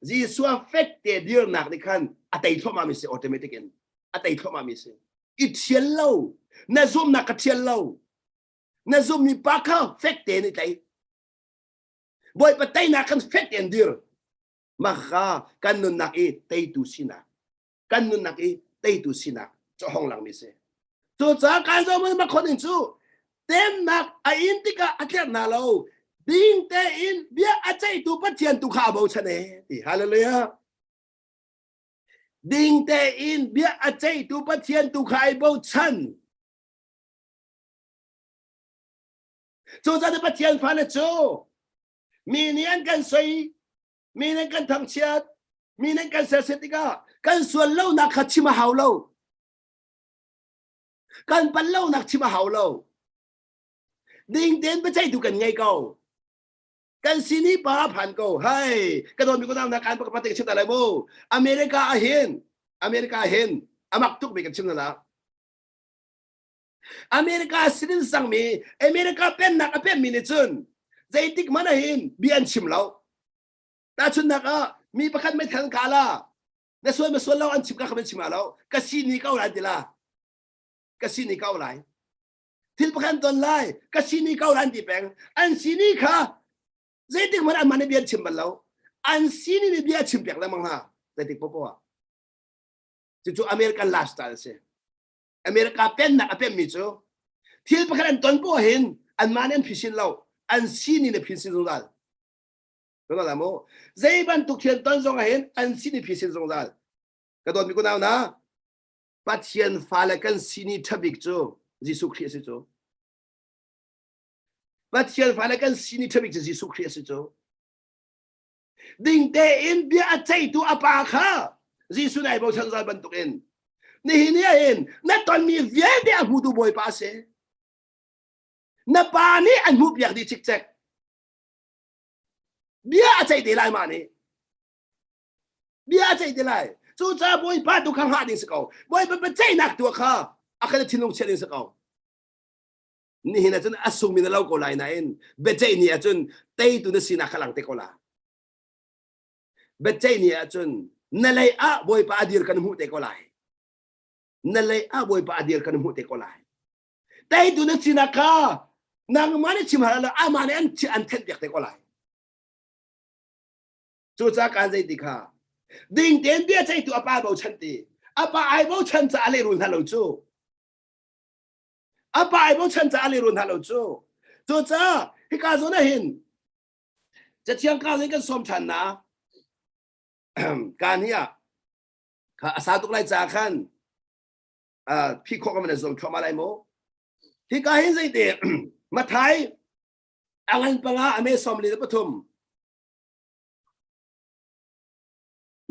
Jesuh a fek te dirnak nih khan a tei thluahmah mi si automatic in a tei thluahmah mi si i thial lo na zumnak ka thial lo na zummi pa kha fek tein i tlai Bawipa teinak khan fek tein dir mah kha kan nunnak i teitu sinak kan nunnak i teitu sinak cu hong langmi si cucaah kai zo ma khon in cu temnak a in tikah a tlerh hna lo ding tein bia a ceihtu Pathian tu kha a bochan e ti hallelujah ding tein bia a ceihtu Pathian tu kha ai bochan Cucaah Pathian fale cu mi nih an kan soi. Mi nih kan thangchiat, mi nih kan sersiat tikah kan sual lonak kha chim a hau lo. Kan pal lonak chim a hau lo. Ding tein biaceihtu kan ngei ko. Kan sini pa phan ko. Hai, ka dawt mi ko na kan pakhat te chim ta lai mu. America ah hin, America ah hin amak tuk mi kan chim na la. America sinin sangmi America pennak a pemmi nih cun zeitik hmanh ah hin bia an chim lo. Tahchunhnak ah mi pakhat meithal ka la na sual ma sual lo an chim ka kha chim lo ka si ni ko lai ti la ka si ni ko lai thil pakhat ton lai ka si ni ko lai an ti peng an si ni kha zeitik hmanh an mah nih bia an chim bal lo an si ni nih bia chim piak lengmang hna zeitik popo ah cucu American lifestyle a si America pennak a pemmi cu thil pakhat an ton poah hin anmah nih an phisin lo an sining nih phisin zungzal zungzal mu zei bantuk thil ton zong ah hin an sining phisin zungzal ka dawtmi kunau na Pathian fale kan sini ṭhabik cu Jesuh Khrih a si cu Pathian fale kan sini ṭhabik cu Jesuh Khrih a si cu Ding tein bia a ceihtu a pa kha Jesuh nih ai bochan zal bantukin nihin ni ahhin na tonmi vialte a hmutu Bawipa a si. Na pa nih an hmuhpiak dih cikcek. Bia a ceih te lai mah nih. Bia a ceih te lai. Cucaah Bawipa tu kha hngah ding si ko. Bawipa biaceihnak tu kha a kan thinlung chiah ding si ko. Nihin ahcun a sungmi na lo ko lai nain biaceih ni ahcun teitu na sinak kha lang te ko la. Biaceih ni ahcun na lei ah Bawipa a dir kan hmuh te ko lai. Na lei ah Bawipa a dir kan hmuh te ko lai. Teitu na sinak kha nangmah nih chim hal lo amah nih an an thenh piak te ko lai. Cucaah kaan zei ti kha ding tein bia ceihtu a pa bochan ti a pa ai bochan caah lehrul hna lo cu A pa ai bochan caah lehrul hna lo cu. Cucaah hika zawn ah hin Cathiang ka in kan sawm ṭhan na. Kaan hi ah kha a sa tuk lai ca khan phi khawh ka man zuam thluahmah lai mu. Hika hin zeite Mathai a ngan panga a me sawm li le pathum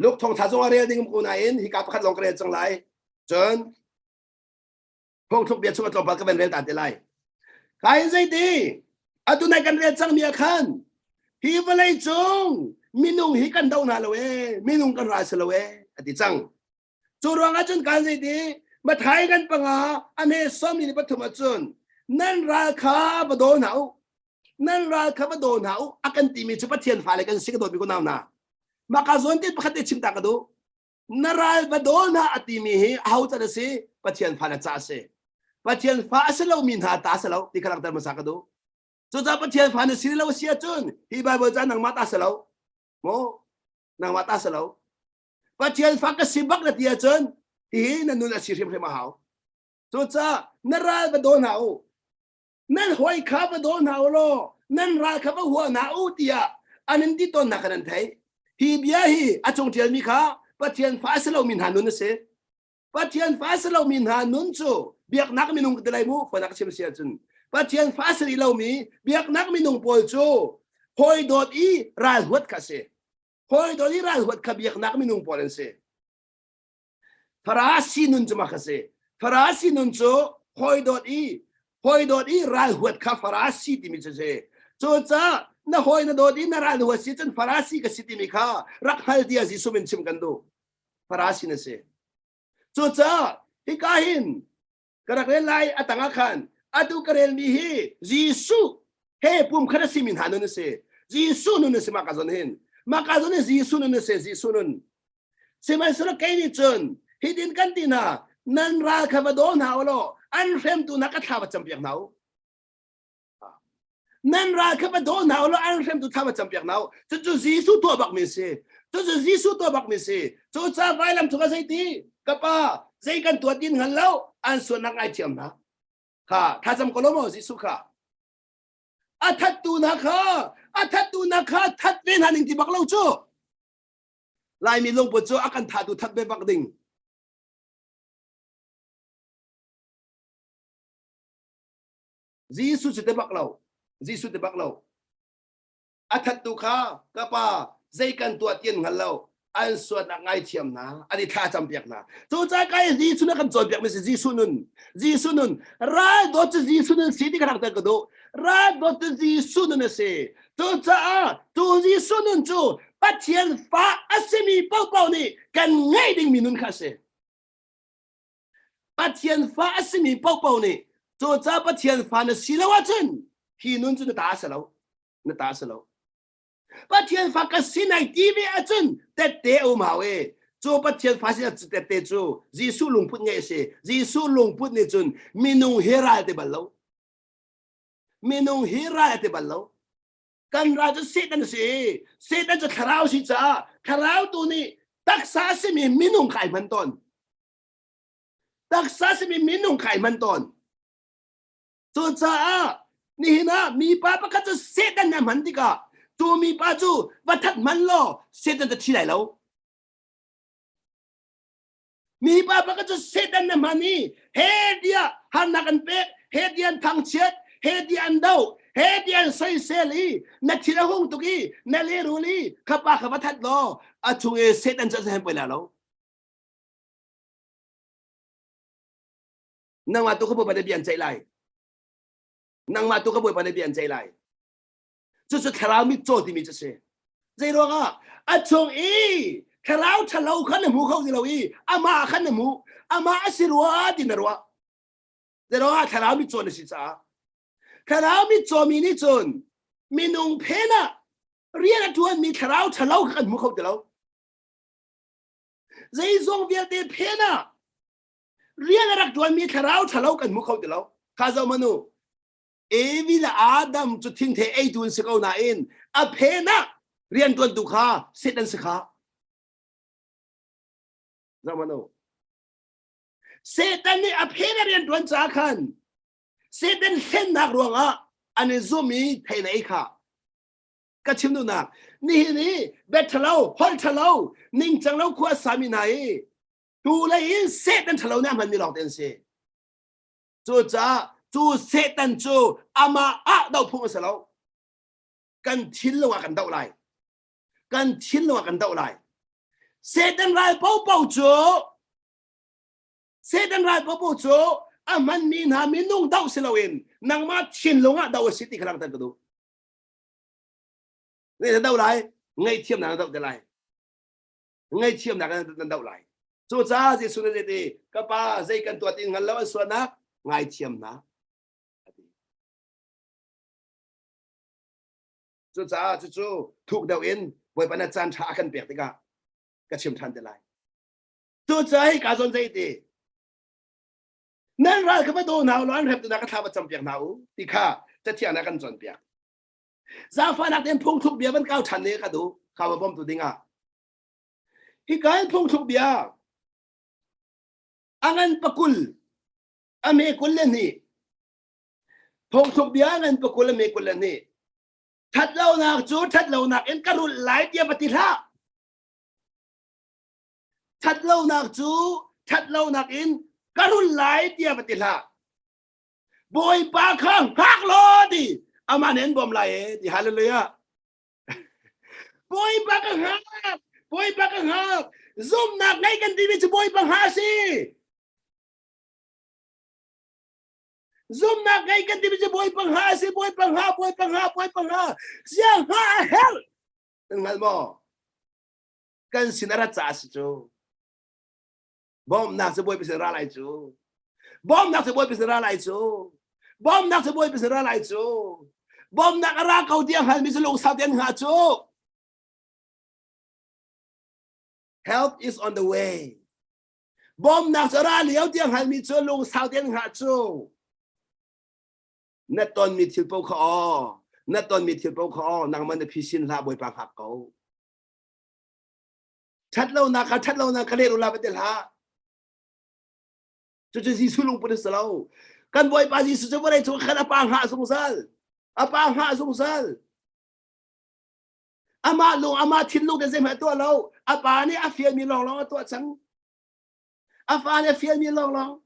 Luke thawngṭha zong a rel ding ko nain hika pakhat lawng ka rel cang lai. Cun Phungthluk bia chung a tlawmpal ka van rel ta te lai. Kai zeiti atu nai kan rel cangmi ah khan hi vawlei cung minung hi kan do hna lo e minung kan ral si lo e a ti cang. Cu ruang ah cun kan zeiti Mathai kan panga a hme som ni pathum ahcun nan ral kha va daw hna u nan ral kha va daw hna u a kan timi cu Pathian fale kan si ka dawt mi ko nau na maka zawn te pakhat te chim ta ka duh Na ral va daw hna a timi hi aho can a si? Pathian fa na ca a si. Pathian fa a si lomi hna ta a si lo ti kha langhter hmasa ka duh. Cucaah Pathian fa na si lo si ahcun hi Bible ca nangmah ta si lo. Maw? Nangmah ta si lo. Pathian fa ka si bak na ti ahcun hihi na nun a si hrimhrim a hau. Cucaah na ral va daw hna u. Nan hawi kha va daw hna u law nan ral kha va hua hna u tiah an in ti tawnnak kha nan theih. Hi bia hi a cung ṭialmi kha Pathian fa a si lomi hna nun a si. Pathian fa a si lomi hna nun cu biaknak minung ka ti lai mu fanak chim si ahcun Pathian fa a si rih lomi biaknak minung pawl cu hawi dawt i ral huat kha a si. Hawi dawt i ral huat kha biaknak minung pawl an si. Farasi nun cu mak a si. Farasi nun cu hawi dawt i hawi dawt i ral huat kha Farasi timi cu si. Cucaah na hawi na dawt i na ral huat si cun Farasi ka si timi kha rak hngal tiah Jesuh min chim kan duh. Farasi na si. Cucaah hika hin ka rak rel lai a tangah khan atu ka relmi hi Jesuh he pumkhat a simi hna nun a si. Jesuh nun a si mah ka zawn hin. Mah ka zawn hin Jesuh nun a si. Jesuh nun. Sihmanhsehlaw kei nih cun hitin kan ti hna, nan ral kha va daw hna u law an hremtu hna ka thla va campiak hna u. Nan ral kha va daw hna u law an hremtu thla va campiak hna u. Cucu Jesuh tuah bakmi a si. Cucu Jesuh tuah bakmi a si. Cucaah vailam cungah zeiti? Ka pa, zei kan tuah tin hngal lo, an sualnak ngaithiam hna. Kha thlacam ko lo maw Jesuh kha? A thattu hna kha, a thattu hna kha that ve hna ning ti bak lo cu. Laimi lungput cu a kan thahtu that ve bak ding. Jesuh cu te bak lo. Jesuh te bak lo. A thattu kha ka pa Zei kan tuah ti an hngal lo. An suatnak ngaithiam hna, an i thla campiak hna. Cucaah kai Jesuh na kan cawnpiak mi si Jesuh nun. Jesuh nun. Ral dawt cu Jesuh nun si ti ka rak ka duh. Ral dawt cu Jesuh nun a si. Cucaah tu Jesuh nun cu Pathian fa a simi paohpaoh nih kan ngeih dingmi nun kha a si. Pathian fa a simi paohpaoh nih cucaah Pathian fa na si lo ahcun hi nun cu na ta a si lo. Na ta a si lo. Pathian fa ka si nai ti ve ahcun tette a um hau e. Cu Pathian fa si tette cu Jesuh lungput ngeih a si. Jesuh lungput nih cun minung hi ral te bal lo. Minung hi ral te bal lo. Kan ral cu Satan a si. Satan cu thlarau si caah thlarau tu nih taksa a simi minung kha ai hman tawn. Taksa simi minung kha ai hman tawn. Cucaah nihin ah mipa pakhat cu Satan nih a hman tikah cu mipa cu va that hman law Satan cu thi lai lo. Mipa pakhat cu Satan na hman i he tiah harnak an pek, he tiah an thangchiat, he tiah an doh, he tiah an soisel i na thin a hung tuk i na lehrul i kha pa kha va that law a chung i Satan cu a hen poi la lo. Nangmah tu ka bawipa nih bia an ceih lai. Nangmah tu ka bawipa nih bia an ceih lai. Cucu thlarau mitcaw timi cu si. Zei ruangah a chung i thlarau ṭhalo kha na hmu kho ti lo i amah kha na hmu amah a si rua ti na ruah. Zei ruangah thlarau mitcaw na si caah. Thlarau mitcaw mi nih cun minung phen ah rian a ṭuanmi thlarau ṭhalo kha kan hmu kho ti lo. Zeizong vialte phen ah rian a rak ṭuanmi thlarau ṭhalo kan hmu kho ti lo. Kha zoh hmanh u. Evi le Adam cu thingthei eitu an si ko nain a phen ah rian ṭuantu kha Satan si kha. Zoh hmanh u. Satan nih a phen a rian ṭuan caah khan Satan hlennak ruangah an i zum i thei na ei kha. Ka chim duhnak nihin i bia ṭhalo, holh ṭhalo, ningcang lo khua sami hna hi Tu lei in Satan ṭhalo nih a hmanmi lawng te an si. Cucaah cu Satan cu amah ah doh phung a si lo. Kan thinlung ah kan doh lai. Kan thinlung ah kan doh lai. Satan ral popo cu Satan ral popo cu a hmanmi hna minung doh si loin nangmah thinlung ah doh a si ti kha langhter ka duh. Na doh lai, ngaihthiamnak na doh te lai. Ngaihthiamnak nan doh lai. Cucaah Jesuh nih ti ka pa zei kan tuah ti hngal lo an sualnak ngaithiamnak a ti. Cucaah cucu thuk deuh in Bawipa na caan ṭha a kan pek tikah ka chim ṭhan te lai. Cucaah hi ka zawn zei ti nan ral kha va daw hna u law an hrem tu hna ka thla va campiak hna u ti kha cathiang nih a kan cawnpiak. Zaangfahnak tein phungthluk bia van kau ṭhan ne ka duh ka va bawmtu dingah. Hika in phungthluk bia a ngan pakul a me 22 phungthluk bia a ngan pakul a me 22 thatlonak cu thatlonak in ka rulh lai tiah va ti hlah thatlonak cu thatlonak in ka rul lai tiah va ti hlah Bawipa kha hngak law ti amah nih an bawm lai e ti hallelujah Bawipa ka hngak Bawipa ka hngak zumhnak ngei kan timi cu Bawipa hngah a si zumhnak ngei kan timi cu Bawipa hngah a si Bawipa hngah Bawipa hngah Bawipa hngah sia hngah a herh kan hngal maw kan sin a rat caah si cu Bawmhnak cu Bawipa sin ra lai cu. Bawmhnak cu Bawipa sin ra lai cu. Bawmhnak cu Bawipa sin ra lai cu. Bawmhnak a ra ko ti a hngalmi cu lungsau tein hngah cu. Help is on the way. Bawmhnak cu a ra lio ti a hngalmi cu lungsau tein hngah cu. Na tonmi thil paoh kha aw, na tonmi thil paoh kha aw, nangmah na phisin hlah Bawipa hngak ko. Ṭhatlonak kha ṭhatlonak ka leh ula va ti hlah. Cucu Jesuh lungput a si lo. Kan Bawipa Jesuh cu vawlei cung khan a pa hngah zungzal. A pa hngah zungzal. Amah lung, amah thinlung te zeihmanh a tuah lo. A pa nih a fialmi lawnglawng a tuah cang. A fa nih a fialmi lawnglawng.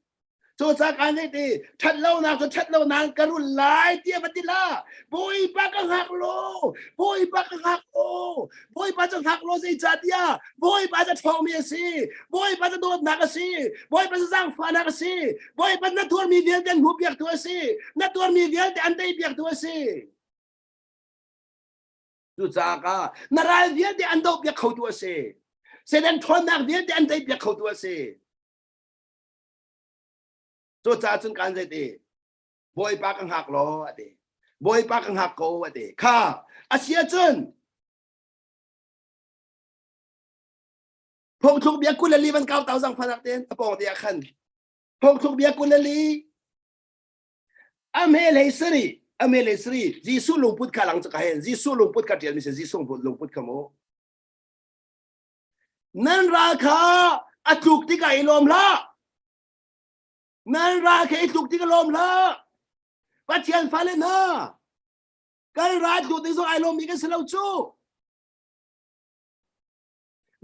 Cucaah kan zei ti ṭhat lonak cu ṭhat lonak ka rul lai tiah va ti la. Bawipa ka hngak law, Bawipa ka hngak law, Bawipa cu hngak law zeicahtiah Bawipa cu ṭhawngmi a si, Bawipa cu dawtnak a si, Bawipa cu zaangfahnak a si, Bawipa na tuarmi vialte an hmuhpiaktu a si, na tuarmi vialte an teipiaktu a si. Cucaah ka na ral vialte an dohpiak khotu a si. Satan ṭhawnnak vialte an teipiak khotu a si. Cucaah cun kan zei ti Bawipa ka hngak law a ti. Bawipa ka hngak ko a ti. Kha a si ahcun phungthluk bia 24 van kau tau zang phanak ten a pawng te ah khan phungthluk bia 24 a me lei sari a me lei sari Jesuh lungput kha lang ka hen Jesuh lungput kha tial mi se Jesuh lungput kha mu Nan ral kha a tluk tikah i lawm hlah. Nan ral kha i tluk tikah lawm hlah. Pathian fale hna, kan ral tluk ding zong ai lawmmi kan si lo cu.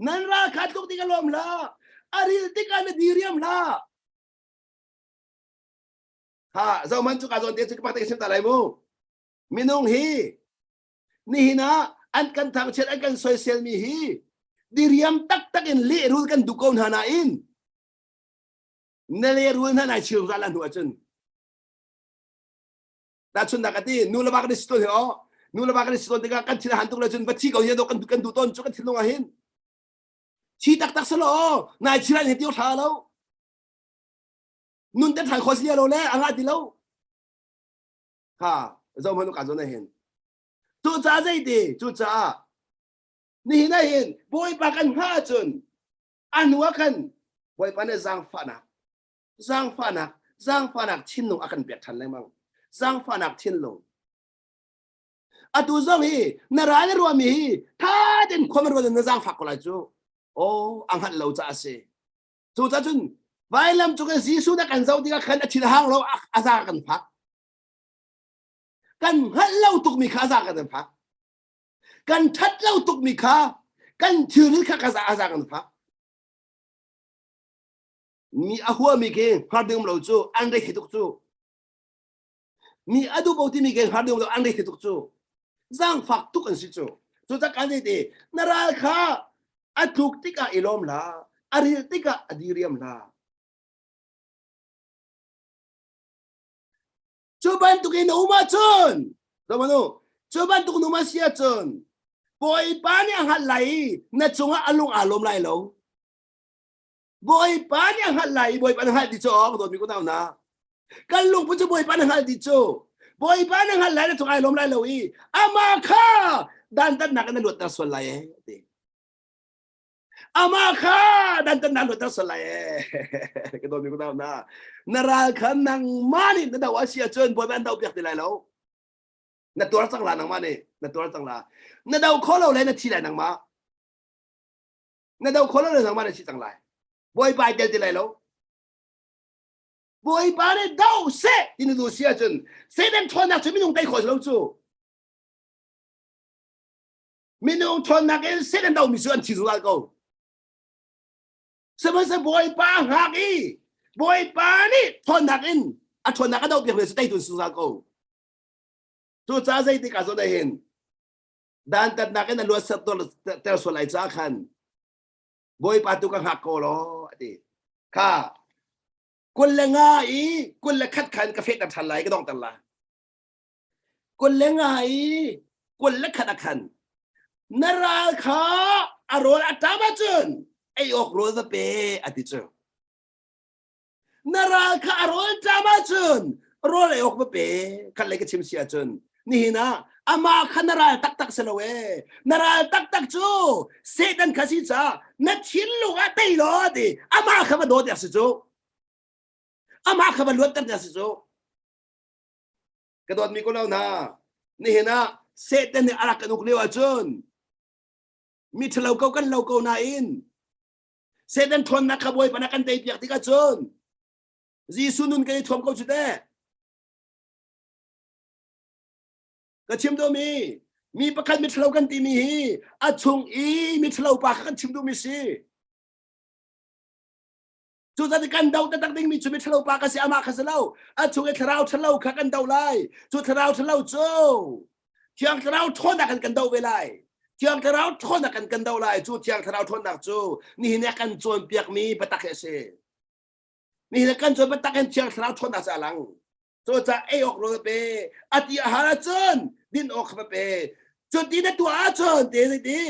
Nan ral kha tluk tikah lawm hlah. A ril tikah na diriam hlah. Ha, zohman cu ka zawn te cu ka pak te sim ta lai mu. Minung hi Nihin ah an kan thangchiat an kan soiselmi hi diriam taktak in lehrul kan duh ko hna nain na lehrul hna nai chir zungzal hnu ahcun tahchunhnak a ti nu le va kan i si tawn hi aw nu le va kan i si tawn tikah kan thin a han tuk le cun va thi ko hi kan kan duh tawn cu kan thinlung ah hin thi taktak selaw aw nai chir an hi ti hra lo nun te than kho si lo le a ngah ti lo Ha, zoh hmanh u ka zawn ah hin. Cucaah zeiti? Cucaah nihin ah hin Bawipa kan hngah ahcun a hnu ah khan Bawipa nih zaangfahnak, zaangfahnak, zaangfahnak thinlung a kan pek ṭhan lengmang. Zaangfahnak thinlung. Atu zong hi na ral na ruahmi hi ṭha tein khua na ruat in na zaangfak ko lai cu. Aw, a hngalh lo caah a si. Cucaah cun vailam cung in Jesuh na kan zoh tikah khan a thin a hang lo, a za kan fak. Kan hngalh lo tukmi kha a za kan fak. Kan ṭhat lo tukmi kha kan thilri kha ka za a za kan fak. Mi a huami khi hngar ding lo cu an rei tuk cu. Mi a duh ko timi khi hngar ding lo an rei tuk cu. Zaangfak tuk an si cu. Cucaah kan ti na ral kha a tluk tikah i lawm hlah, a ril tikah a diriam hlah. Cu bantuk in na um ahcun, zohmanh u, cu bantuk na um a si ahcun, Bawipa nih a hngalh lai i na cungah a lung aa lawm lai lo. Bawipa nih a hngalh lai i Bawipa na hngalh dih cu awk dawtmi kunau hna. Kan lungput cu Bawipa na hngalh dih cu. Bawipa na hngalh lai na cung ai lawm lai lo i amah kha dantatnak in na luatter sual lai ee ti. Amah kha dantatnak luatter sual lai ee. Ka dawtmi kunau hna. Na ral kha nangmah nih na do a si ahcun Bawipa an dohpiak ti lai lo. Na tuar cang la nangmah nih. Na tuar cang la. Na do kho lo le na thi lai nangmah. Na do kho lo le nangmah na thi cang lai. Bawipa ai tel ti lai lo. Bawipa nih do seh ti na duh si ahcun Satan ṭhawnnak cu minung tei khawh si lo cu. Minung ṭhawnnak in Satan domi cu an thi zungzal ko. Sihmanhsehlaw Bawipa hngak i Bawipa nih ṭhawnnak in a ṭhawnnak a doh piak mi cu teitu zungzal ko. Cucaah zeitik ah zawn hin dantatnak in a luat ter sual lai caah khan Bawipa tu ka hngak ko law a ti. Kha 25 i 21 khan ka fehter ṭhan lai ka donghter lai. 25 i 21 ah khan na ral kha a rawl a ṭam ahcun ei awk rawl va pe a ti cu. Na ral kha a rawl ṭam ahcun rawl ei awk va pe khat lei ka chim si ahcun nihin ah amah kha na ral taktak si lo ee na ral taktak cu Satan kha si caah na thinlung ah tei law ti amah kha va dawt si cu amah kha va luatter si cu ka dawtmi ko lo hna nihin ah Satan nih a rak kan uk lio ahcun mi ṭhalo ko kan lo ko nain Satan ṭhawnnak kha Bawipa na kan teipiak tikah cun Jesuh nun kan i thuam ko cu teh. Ka chim duhmi mi pakhat miṭhalo kan timi hi a chung i miṭhalo pa kha kan chim duhmi si. Cucaah kan do taktak dingmi cu miṭhalo pa ka si amah kha si lo. A chung i thlarau ṭhalo kha kan do lai. Cu thlarau ṭhalo cu Thiang Thlarau ṭhawnnak in kan do ve lai. Thiang Thlarau ṭhawnnak in kan do lai. Cu Thiang Thlarau ṭhawnnak cu nihin ah kan cawnpiakmi biatak hi a si. Nihin ah kan cawn biatak in Thiang Thlarau ṭhawnnak cu a lang. Cucaah ei awk rawl pe, a ti a har ahcun din awk kha pe. Cun ti na tuah ahcun te zeiti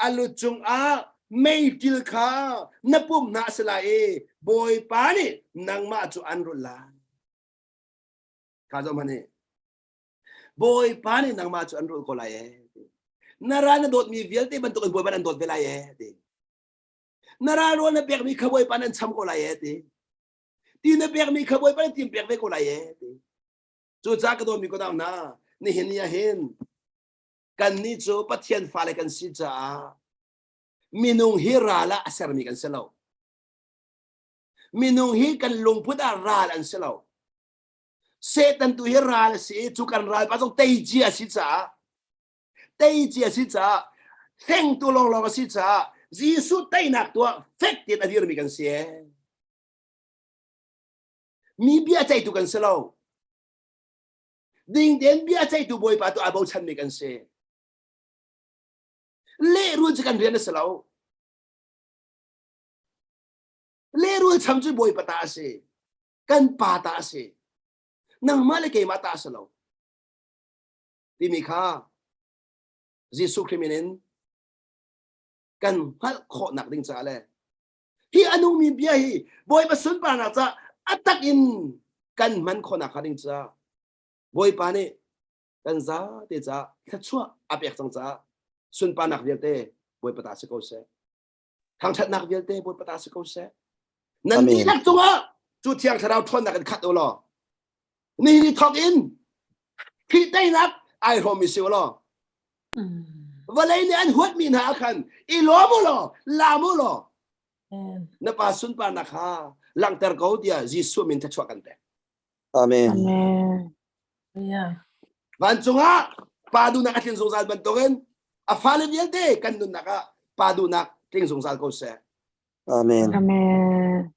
a lu cungah meiṭil kha na pum hna a si lai i Bawipa nih nangmah cu an rulh lai. Kha zoh hmanh hi. Bawipa nih nangmah cu an rulh ko lai ee. Na ral na dawtmi vialte bantuk in Bawipa nan dawt ve lai ee ti. Na ral rawl na pekmi kha Bawipa nan cham ko lai ee ti. Ti na pekmi kha Bawipa nan tim pek ve ko lai ee ti. Cucaah ka dawtmi ko dang hna, nihin ni ah hin kannih cu Pathian fale kan si caah minung hi ral ah a sermi kan si lo. Minung hi kan lungput ah ral an si lo. Satan tu hi ral a si i cu kan ral pa zong teici a si caah teici a si caah hlengtu lawnglawng a si caah Jesuh teinak tu ah fek tein a dirmi kan si ee. Mi bia ceihtu kan si lo. Ding tein bia ceihtu Bawipa tu aa bochanmi kan si. Lehrul cu kan rian a si lo. Lehrul cham cu Bawipa ta a si. Kan pa ta a si. Nangmah le keimah ta a si lo. Timi kha Jesuh Khrih min in kan hngalh khawhnak ding caah le hi a nungmi bia hi Bawipa sunparnak caah a tak in kan hman khawhnak hnga ding caah Bawipa nih kan zate caah thluachuah a pek cang caah sunparnak vialte Bawipa ta si ko seh. Thangṭhatnak vialte Bawipa ta si ko seh. Nan dihlak cungah cu Thiang Thlarau ṭhawnnak in khat u law nihin ni thawk in Khrih teinak ai hrawmmi si u law vawlei nih an huatmi hna ah khan i lawm u law laam u law na pa sunparnak kha langhter ko tiah Jesuh min thluachuah kan pek. Amen. Amen. Vancung ah pa duhnak a tlin zungzal bantukin a fale vialte kan nunnak ah pa duhnak tling zungzal ko seh. Amen. Amen.